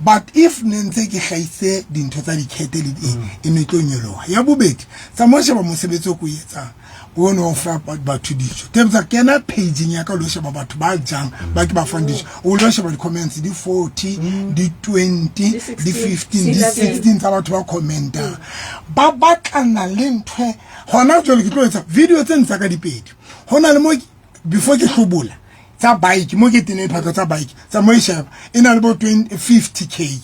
But if ne ntse ke hlahise dintho tsa dikhete le eng e ne tlo nyoloha. Ya bobedi tsa mo sheba mosebetsi o ko etsang o ne o fa batho dijo tebetsa kena pageng ya ka o lo sheba batho ba jang ba ke ba fang dijo o lo sheba di-comments di 40 di 20 di 15 di 16 tsa batho ba commentang ba batlana le ntho hona jwale. Ke tlo etsa video tse ntsa ka dipedi ho na le mo before ke hlobola tsa bike mo ke tene phahlo tsa bike tsa mo e sheba e na le bo 20 50K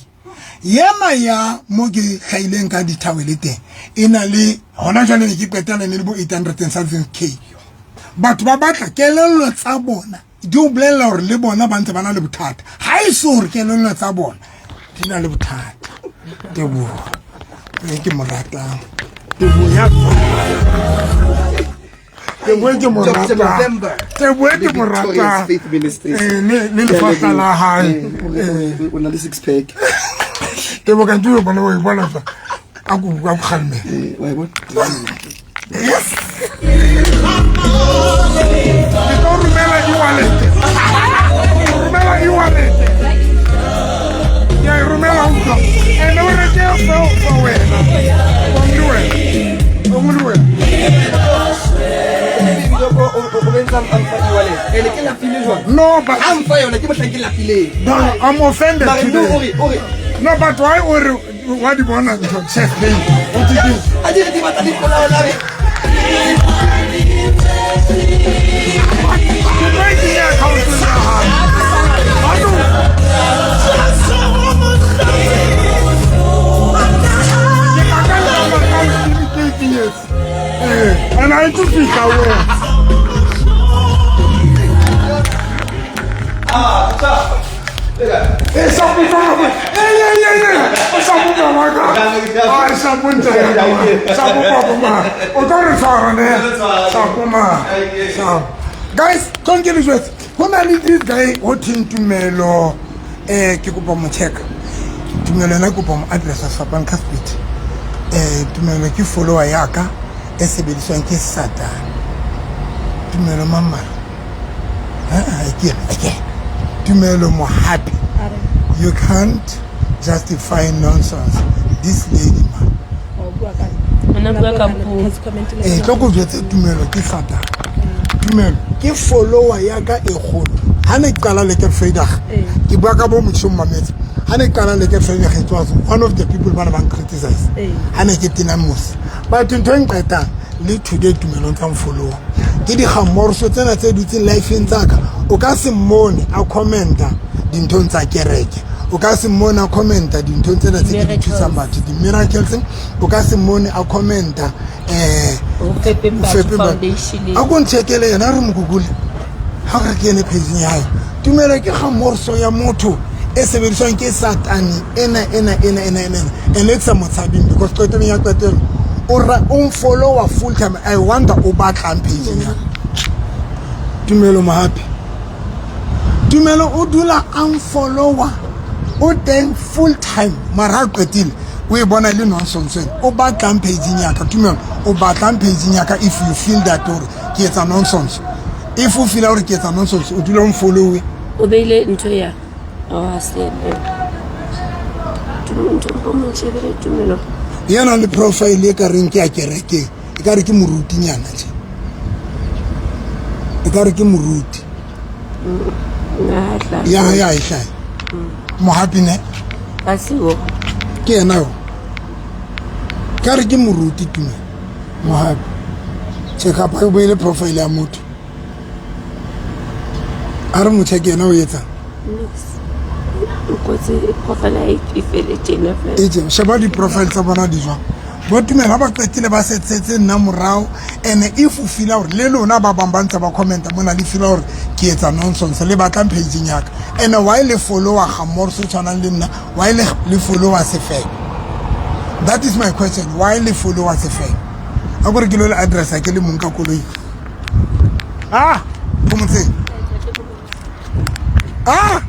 yema ya mo ke hlahileng ka dithawele teng e na le hona jwale ne ke qetela ne le bo 800 and something K. Batho ba batla kelello tsa bona di o bolella hore le bona ba ntse ba na le bothata ha e se hore kelello tsa bona di na le bothata. Teboho e ke mo ratang Teboho ya Teboho ke mo Dr. ratang November. Teboho ke mo Victorious ratang Faith Ministries. Le lefahla la hae. O na le six pack. Teboho ka ntho e bona o e bona fa a ko a ko kgalme. Wa e bona? Yes. Ke tlo romela e-wallet. Romela e-wallet. Ke a e romela ho utlwa. Ene o reke feo fa wena. O le wena. O le wena. O bentsa a mfa e-wallet. Ene ke lapile jwang? No, but A mfa yona ke mohlang ke lapileng. no, I'm offended Mare no today. o re No, but why o re wa di bona ntho chest pain? O te ke a di re di batla dipolao la be. Ke tlo e kenya account-ong ya hao. Batho ke tla ka le account ke e kenyetse. And ha e tlo fihla ho wena. E shapo baba. E shapo baba ka. Ai shapo ntate. Shapo baba ma. O tlo re tshwara ne. Shapo ma. Shapo. Guys, tlo nke le jwetse. Ho na le this guy ho thweng Tumelo. Ke kopa mo check. Tumelo ena ke kopa mo address fapang ka speed. Tumelo ke follower ya ka e sebediswang ke Satan. Tumelo mamara. Ke ke. Tumelo Mohapi. You can't justify nonsense. This lady man. O na bua ka puo. Tlo ko jwetse Tumelo ke Satan. Tumelo ke follower ya ka e kgolo. Ha ne ke qala le ke Vrydag. Ke bua ka bo motho mametse. Ha ne ke qala le ke Vrydag it was one of the people ba ne ba criticize. Ha ne ke tena mose. But ntho e nqetang le today Tumelo ntsa follower. Ke digamorso tsena tse dutseng life-eng tsa ka. O ka se mmone a commenta dinthong tsa kereke. O ka se mmone a commenta dinthong tsena tse ke di thusang batho, di-miracles. O ka se mmone a commenta Ho fepeng batho fepeng batho. foundation. A ko ncheckele yena re mo google. Ha re kene page ya hae. Tumelo ke gamorso ya motho e sebediswang ke satane ena ena ena ena ena ene ke sa mo tshabeng because qetelong ya qetelo o ra o nfollowa full time. I wonder o batlang page ya Tumelo Mohapi. Tumelo o dula a nfollowa, o teng full time, mara ha qetile o e bona le nonsense ena. O batlang page ya ka Tumelo, o batlang page ya ka? If you feel that gore ke etsa nonsense, if o feel gore ke etsa nonsense, o dula o nfollowe. O beile ntho ya oh, ha se ena. Tumelo, ntho o mo shebele Tumelo. Ya nang le profile e ka reng ke ya kerekeng, e ka re ke morutinyana tje, e ka re ke moruti. Nna tla. Ya e hlae Mohapi ne. Ha se o. Ke yena yo ka re ke moruti Tumelo Mohapi. Check up o beile profile ya motho a re motjha ke yena o etsang. O kwetse profile ya e fele tjena fela. E tje sheba di-profile tsa bona di jwang. Bo Tumelo ha ba qetile ba setsetse nna morao. And if o feela gore le lona ba bang ba ntse ba commenta mona, le feela gore ke etsa nonsense, le batlang pageng yaka? And why le followa gamore se tshwanang le nna? Why le followa sefebe? That is my question. Why le followa sefebe? A kore ke lo le addressa ke le mong ka koloi. Ah, phomotseng. Ah,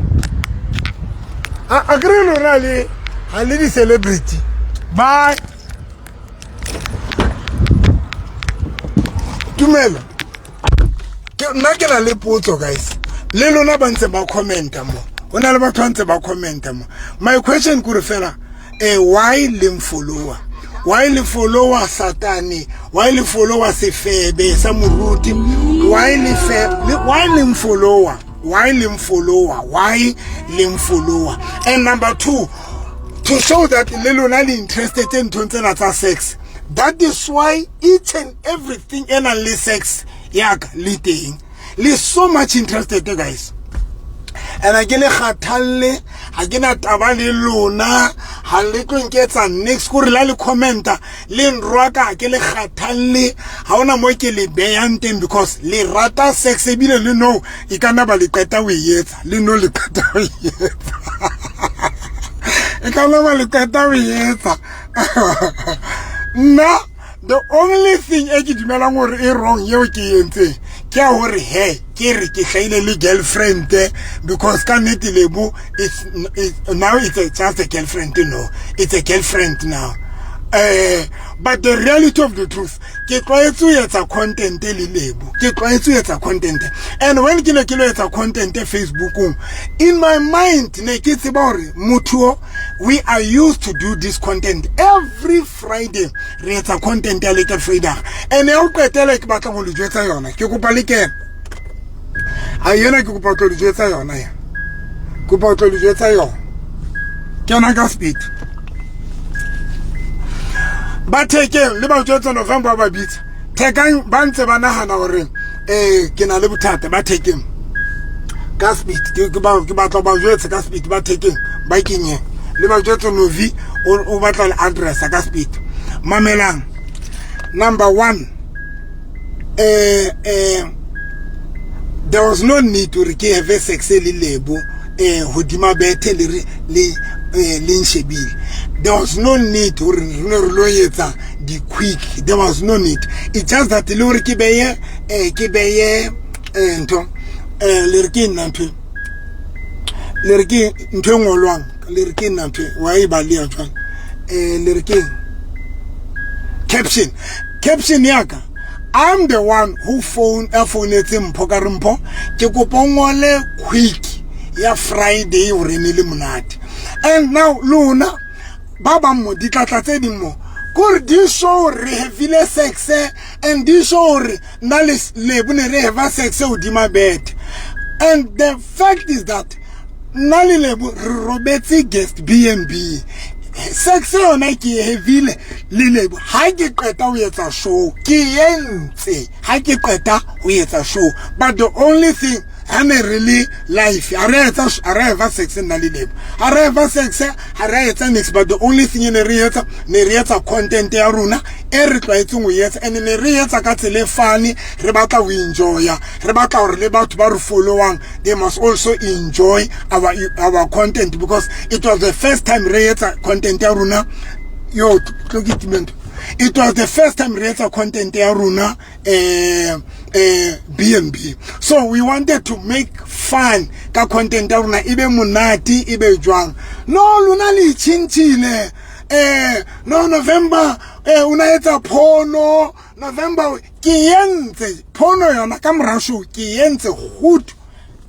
a kry lona le ga le di-celebrity. Bye Tumelo. Nna ke na le potso, guys, le lona ba ntse ba commenta mo. Ho na le batho ba ntse ba commenta mo. My question kore fela, why le mfollowa? Why le followa satane? Why le followa sefebe sa moruti? Why le fe why le mfollowa? Why le mfollowa? Why le mfollowa? And number two, to show that le lona le interested nthong tsena tsa sex, that is why each and everything e nang le sex yaka le teng. Le so much interested, guys. And ke le kgathalle, ha ke na taba le lona, ha le tlo nketsa next kore la le commenta le nrwaka, ha ke le kgathalle, ha ona mo ke le beyang teng because le rata sex ebile le no e ka nna ba le qeta ho e etsa, le no le qeta ho e etsa, e ka nna ba le qeta ho e etsa. Nna the only thing e ke dumelang hore e wrong eo ke e entseng ke ya hore he ke re ke hlaile le girlfriend, because ka nnete Lebo now it's just a girlfriend. No, it's a girlfriend now. But the reality of the truth, ke tlwaetse ho etsa content le Lebo, ke tlwaetse ho etsa content. And when ke ne ke lo etsa content Facebookong, in my mind ne ke tseba hore motho, we are used to do this content every Friday, re etsa content ya Lekker Vrydag. And ya ho qetela ke batla ho le jwetsa yona, ke kopa le kena a yena, ke kopa ho tlo le jwetsa yona ya, kopa ho tlo le jwetsa yona. Kena ka speed ba thekeng le ba jwetsa November ba bitsa thekang, ba ntse ba nahana hore ke na le bothata. Ba thekeng ka speed, ke batla ba jwetse ka speed. Ba thekeng ba kenyeng le ba jwetse Novi o batla le address ka speed. Mamelang, number one, there was no need hore ke have sex le Lebo hodima bethe le le le nshebile. There was no need hore re ne re lo etsa di-quick. There was no need. It's just that le hore ke beye ntho le re ke nna ntho, le re ke ntho e ngolwang, le re ke nna ntho wa e ba le ya jwang, le re ke caption, caption yaka. I'm the one who phone, a founetse Mpho ka re, "Mpho, ke kopa o ngole quick ya Friday hore ne le monate." And now lona ba bang mo ditlatla tse ding mo kore di show re havile sex and di show hore nna le Lebo ne re have sex hodima bed. And the fact is that nna le Lebo re robetse guest B&B. Sex yona ke e havile le Lebo ha ke qeta ho etsa show, ke entse ha ke qeta ho etsa show. But the only thing Ha ne re le life a re etsa a re eva sex nna le Lebo, ha re eva sex, ha re etsa nix, but the only thing e ne re etsa, ne re etsa content ya rona e re tlwaetseng ho etsa, and ne re etsa ka tsela e funny. Re batla ho enjoya, re batla hore le batho ba re followang, they must also enjoy our content, because it was the first time re etsa content ya rona. Yo tlo ke timento. It was the first time re etsa content ya rona BNB, so we wanted to make fun ka content ya rona, e be monate, e be jwang. No, lona le itjhintjhile. No, November o na etsa porno. November ke entse porno yona ka mora show, ke entse good,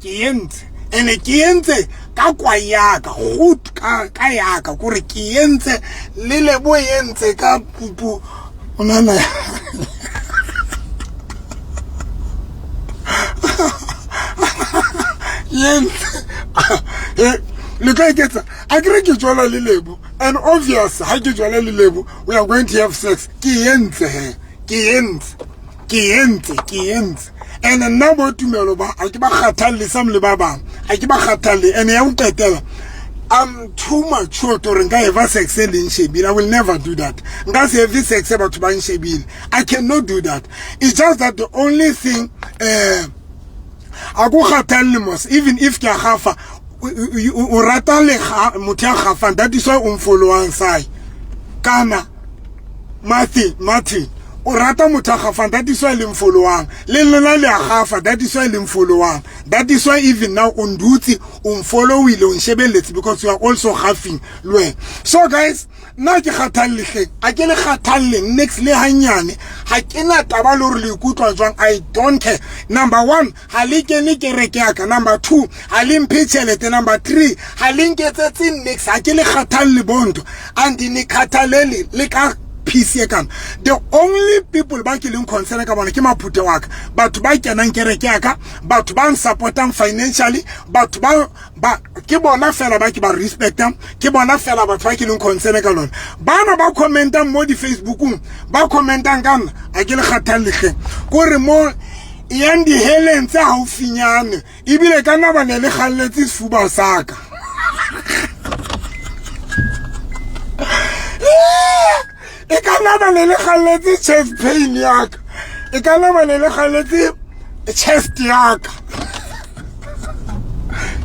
ke entse ene ke entse ka kwa yaka good, ka yaka kore ke entse le Lebo entse ka pupu onana. Yentse le tlo eketsa a kere ke jwala le Lebo, and obvious ha ke jwala le Lebo, we are going to have sex. Ke entse he, ke entse, ke entse, ke entse. And nna bo tumelo ba a ke ba kgathalle sam le ba bang, a ke ba kgathalle. And ya ho qetela, I'm too mature to re nka eva sex e leng shebile. I will never do that. Nka se have sex e batho ba nshebile, I cannot do that. It's just that the only thing, a ko kgathalle mos, even if ke a gafa, o rata le motho ya gafang, that is why o mfollowang sai kana Martin, o rata motho a gafang, that is why le mfollowang. Le lona le a gafa, that is why le mfollowang. That is why even now o ndutse o mfollowile, o nshebeletse, because you are also gafing le wena. So guys, nna ke kgathalle hleng, a ke le kgathalle next le hanyane. Ha ke na taba le hore le ikutlwa jwang, I don't care. Number 1, ha le kene kereke ya ka. Number 2, ha le mphe tjhelete. Number 3, ha le nketsetse nix. Ha ke le kgathalle bonto, and ne kgathalele le ka peace e kana. The only people ba ke leng concerned ka bona ke maphute wa ka, batho ba kenang kereke ya ka, batho ba nsupportang financially, batho ba ke bona fela ba ke ba respectang, ke bona fela batho ba ke leng concerned ka lona. Bana ba commentang mo di Facebookong, ba commentang ka nna, a ke le kgathalle hleng. Kore mo yang diheleng tse haufinyane, ebile ka nna ba ne le kgalletse sefuba sa ka. E ka nna ba ne le kgalletse chest pain ya ka, e ka nna ba ne le kgalletse chest ya ka.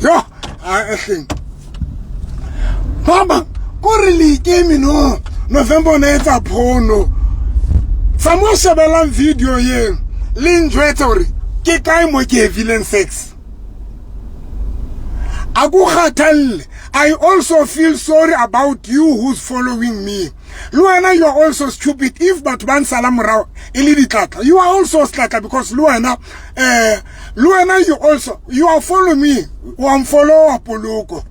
Yo, a hleng baba kore le ikeme. No, November o ne etsa porno sa mo shebelang video eo, le njwetse hore ke kae mo ke evileng sex. A ko kgathalle. I also feel sorry about you who's following me. Le wena you are also stupid. If batho ba nsala morao e le ditlatla, you are also stlatla, because le wena le wena you also, you are follow me, wa mfollowa poloko,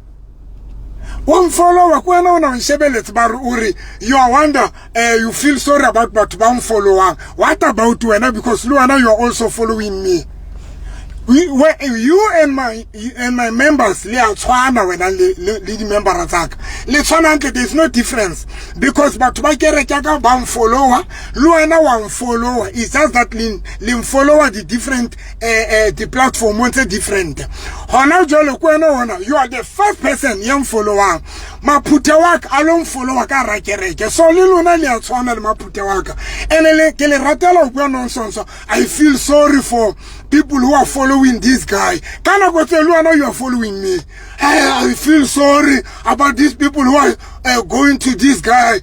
wa mfollowa ke wena o na nshebeletse ba re o re you are wonder, you feel sorry about batho ba mfollowang. What about wena? Because le wena you are also following me. You and my members le a tshwana, wena le di-membera tsa ka le tshwana hantle. There is no difference, because batho ba kereke ya ka ba mfollowa, le wena wa mfollowa. It's just that le mfollowa di different di-platformong tse different. Hona jwale ke wena ona, you are the first person ya mfollowang. Maphuthe wa ka a lo mfollowa ka hara kereke, so le lona le a tshwana le maphuthe wa ka. And ke le ratela ho bua nonsense. I feel sorry for people who are following this guy. Ka nako tse le wena you are following me. I feel sorry about these people who are going to this guy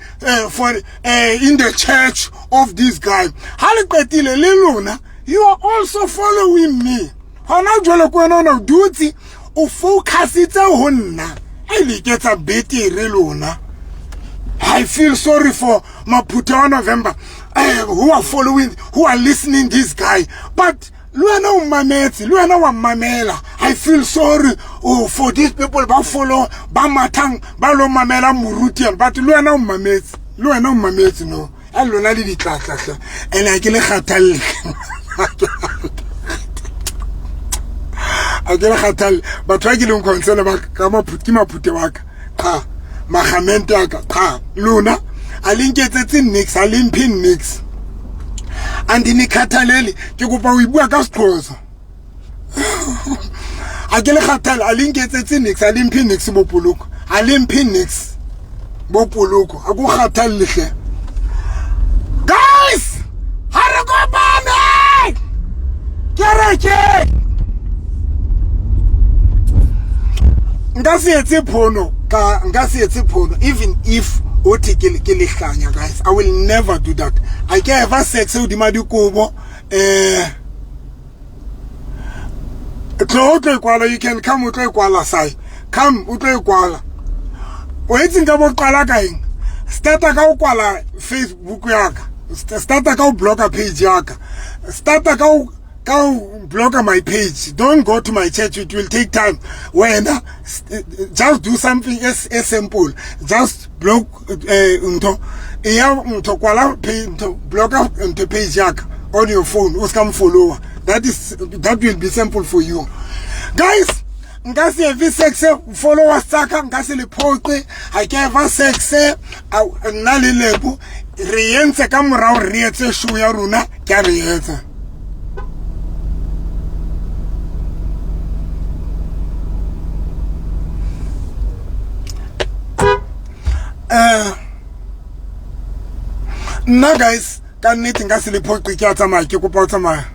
for in the church of this guy. Ha le qetile le lona, you are also following me. Hona jwale ke wena o dutse o focusitse ho nna. E le iketsa betere lona. I feel sorry for Maphutha wa November who are following, who are listening this guy. But le wena o mmametse, le wena wa mmamela. I feel sorry for these people ba follow, ba mathang, ba lo mamela moruti, but le wena o mmametse, le wena o mmametse. No, a lona le ditlatla hle, ene ha ke le kgathalle, a ke le kgathalle. Batho ba ke leng concern ba ka maphute, ke maphute wa ka qha, magamente a ka qha. Lona a le nketsetse nix, a le mphe nix, and ni khathalele. Ke kopa ho bua ka Sexhosa. A ke le kgathale, a le nketsetse nix, a le mphe nix bo poloko, a le mphe nix bo poloko, a ko kgathalle hle. Guys, ha re kopane! Kereke! Nka se etse phono, ka nka se etse phono even if o the ke ke lehlanya guys. I will never do that. I ke ever sex hodima dikobo eh tlo o tlo e kwala, you can come o tlo e kwala sai. Come o tlo e kwala. O etseng ka bo qala ka eng? Starta ka o kwala Facebook ya ka. Starta ka o blocka page ya ka. Starta ka o ka o blocka my page. Don't go to my church, it will take time. Wena just do something as, as simple. Just block ntho ya ntho kwala page ntho blocka ntho page ya ka on your phone o ska follower. That is that will be simple for you. Guys, nka se efe sex followers tsa ka nka se le phoqe ha ke efa sex nna le Lebo re entse ka morao re etse show ya rona ke a re etsa. Nna guys ka nnete nka se le phoqe ke a tsamaya ke kopa ho tsamaya.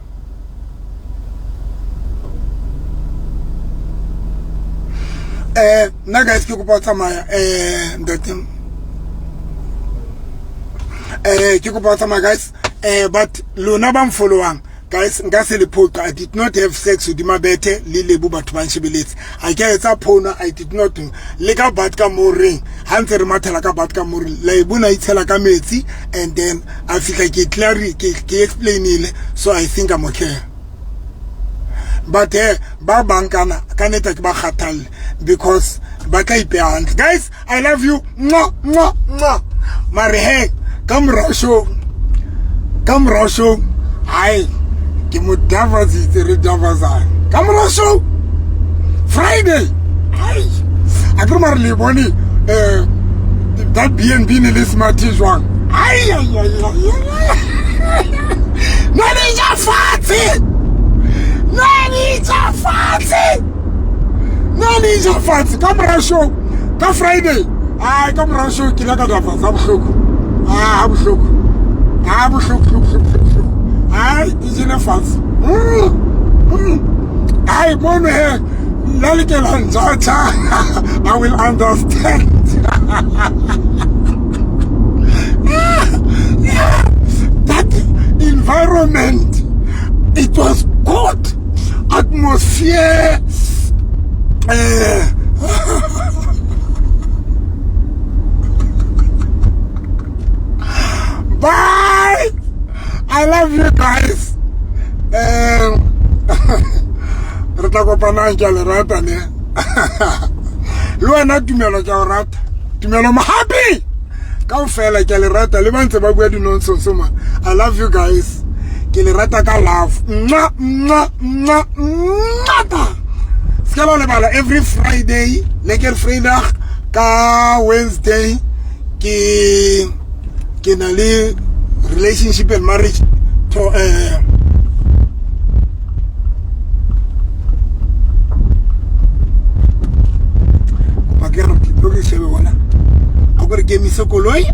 Nna guys ke kopa ho tsamaya ntate ke kopa ho tsamaya guys but lona ba mfollowang guys nka se le phoqa. I did not have sex hodima bethe le Lebo batho ba nshebeletse. A ke etsa phone, I did not le ka bat ka mo reng ha ntse re mathela ka bat ka mo reng Lebo na itshela ka metsi and then a fihla ke clear ke explainile, so I think I'm okay. But ba bang kana ka neta ke ba kgathalle because ba tla ipeha hantle. Guys, I love you. Mwah, mwah, mwah. Mare he ka morao show, ka morao show, ai ke mo davazitse re davazana ka morao show Friday. Ai a ke re mare le bone that BNB ne le smart jwang. Ai ai ai ai. Na le ja fatshe. Na le ja fatshe. Na le ja fatshe ka mora show ka Friday. Ai ka mora show ke la ka dafatsa bohloko. Ah bohloko. Ah bohloko bohloko. Ai di jele fatshe. Ai mono he la le ke la njatha. I will understand. That environment, it was good atmosphere. Bye. I love you guys. Re tla kopanang ke a le rata ne. Le wena Tumelo ke a o rata. Tumelo Mohapi. Kaofela ke a le rata le ba ntse ba bua di-nonsense man. I love you guys. Ke le rata ka love. Mwah, mwah, mwah, mwah. Se ka la lebala every Friday, lekker Vrydag ka Wednesday ke na le relationship and marriage to kopa ke re ke tlo ke shebe bona a kore ke emise koloi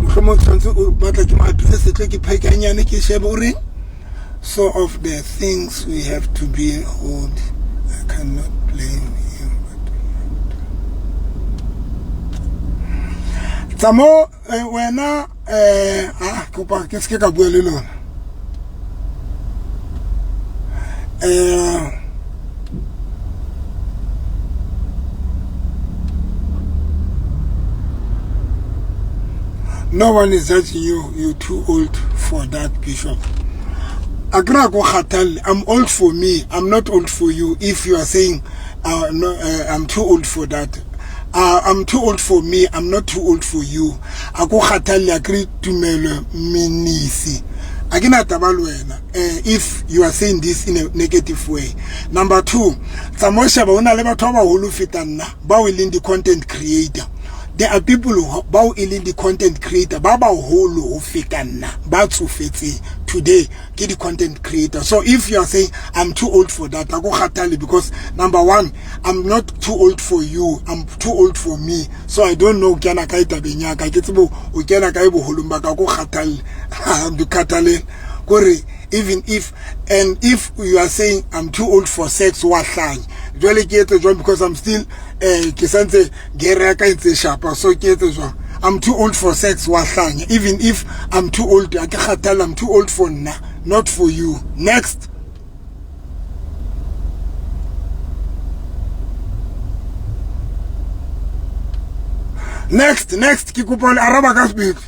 mohlomong tshwanetse o batla ke mo apise setle ke pheke hanyane ke shebe o reng. So of the things we have to be old, I cannot blame him. But Tsamo wena ah kopa ke se ka bua le lona. No one is judging you. You're too old for that, Bishop. Akra ko kgathalle. I'm old for me. I'm not old for you. If you are saying no, I'm too old for that. I'm too old for me. I'm not too old for you. Ako kgathalle akre tumelo minisi. Akina taba le wena. If you are saying this in a negative way. Number 2, tsamao sheba o na le batho ba baholo feta nna bao e leng di-content creator. There are people who bao e leng di-content creator ba baholo ho feta nna ba tsofetseng. Today ke di-content creator. So if you are saying I'm too old for that, a ko kgathale, because number one, I'm not too old for you, I'm too old for me. So I don't know kena kae tabeng ya ka, ke tsebo o kena kae boholong ba ka, ko kgathalle. Di kgathaleng kore even if, and if you are saying I'm too old for sex, wa hlanya. Jwale ke etse jwang? Because I'm still ke santse gere ya ka e ntse sharpa, so ke etse jwang? I'm too old for sex, wa hlanya. Even if I'm too old, a ke kgathalle, I'm too old for nna, not for you. Next. Next, next, ke kopa le araba ka sebete.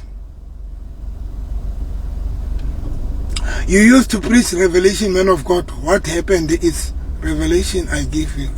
You used to preach revelation, man of God. What happened is revelation I give you.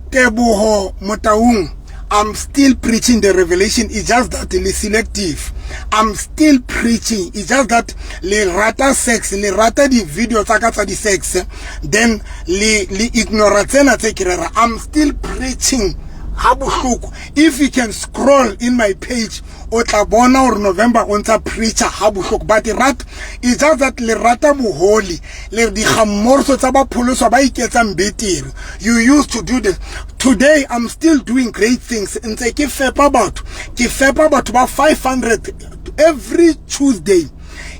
Teboho Motaung, I'm still preaching the revelation. It's just that le selective. I'm still preaching. It's just that le rata sex, le rata di video tsa ka tsa di sex, then le ignore tsena tse ke rera. I'm still preaching ha bohloko. If you can scroll in my page, o tla bona hore November o ntsa preacher ha bohloko. But rat, it's just that le rata boholi, le di gamorso tsa ba pholoswa ba iketsang betere. You used to do this. Today I'm still doing great things. Ntse ke fepa batho, ke fepa batho ba 500 every Tuesday.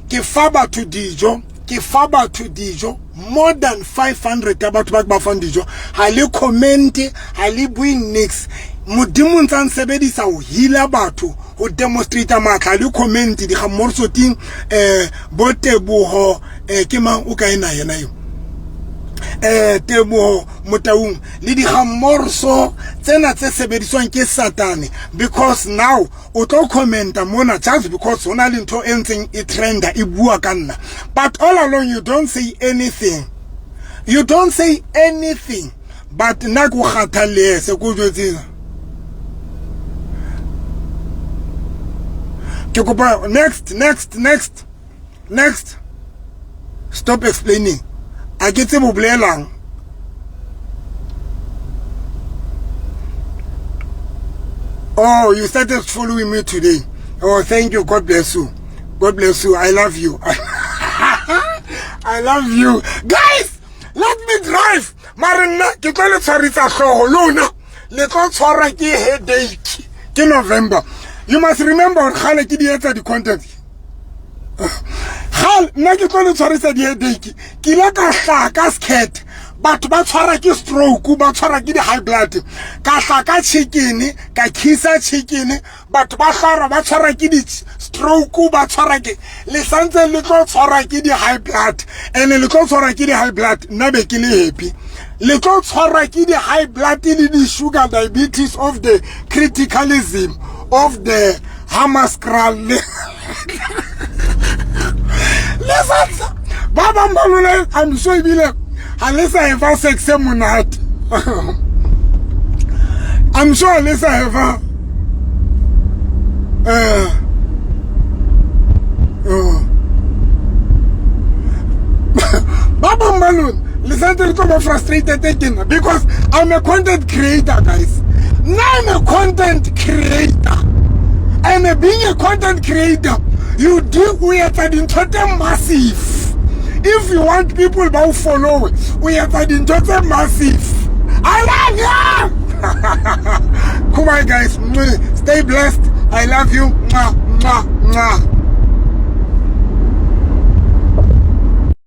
Ke fa batho dijo, ke fa batho dijo, more than 500 ya batho ba ke ba fang dijo. Ha le comment, ha le bue nix. Modimo ntsa nsebedisa ho heala batho, ho demonstrate matla, le comment di ga morso ting, bo Teboho, ke mang o kae na yena eo? Teboho Motaung le di ga morso tsena tse sebediswang ke Satane, because now o tlo commenta mona just because hona le ntho e ntseng e trenda e bua ka nna, but all along you don't say anything. You don't say anything. But nna ko kgathalle se ko jwetseng. Ke kopa next, next, next, next. Stop explaining. A ke tsebe o bolelang. Oh, you started following me today. Oh, thank you. God bless you. God bless you. I love you. I love you. Guys, let me drive. Mare nna ke tlo le tshwarisa hlooho lona. Le tlo tshwarwa ke headache. Ke November. You must remember hore kgale ke di etsa di-content. Kgale nna ke tlo le tshwarisa di-headache. Ke ile ka hlaha ka skirt. Batho ba tshwara ke stroke, ba tshwara ke di-high blood. Ka hlaha ka chicken, ka khisa chicken. Batho ba hlara ba tshwara ke di-stroke, ba tshwara ke, le santse le tlo tshwarwa ke di-high blood. And le tlo tshwarwa ke di-high blood, nna be ke le happy. Le tlo tshwarwa ke di-high blood le di-sugar diabetes of the criticalism of the Hammanskraal. Le santse ba bang ba lona, I'm sure ebile ha le sa efa sex e monate. I'm sure le sa efa ba bang ba lona le santse le tlo ba frustrated ke nna, because I'm a content creator, guys. Nna I'm a content creator, and being a content creator, you do o etsa dintho tse massive. If you want people ba o follow, o etsa dintho tse massive. I love you. Come on, guys. Stay blessed. I love you. Mwah, mwah, mwah.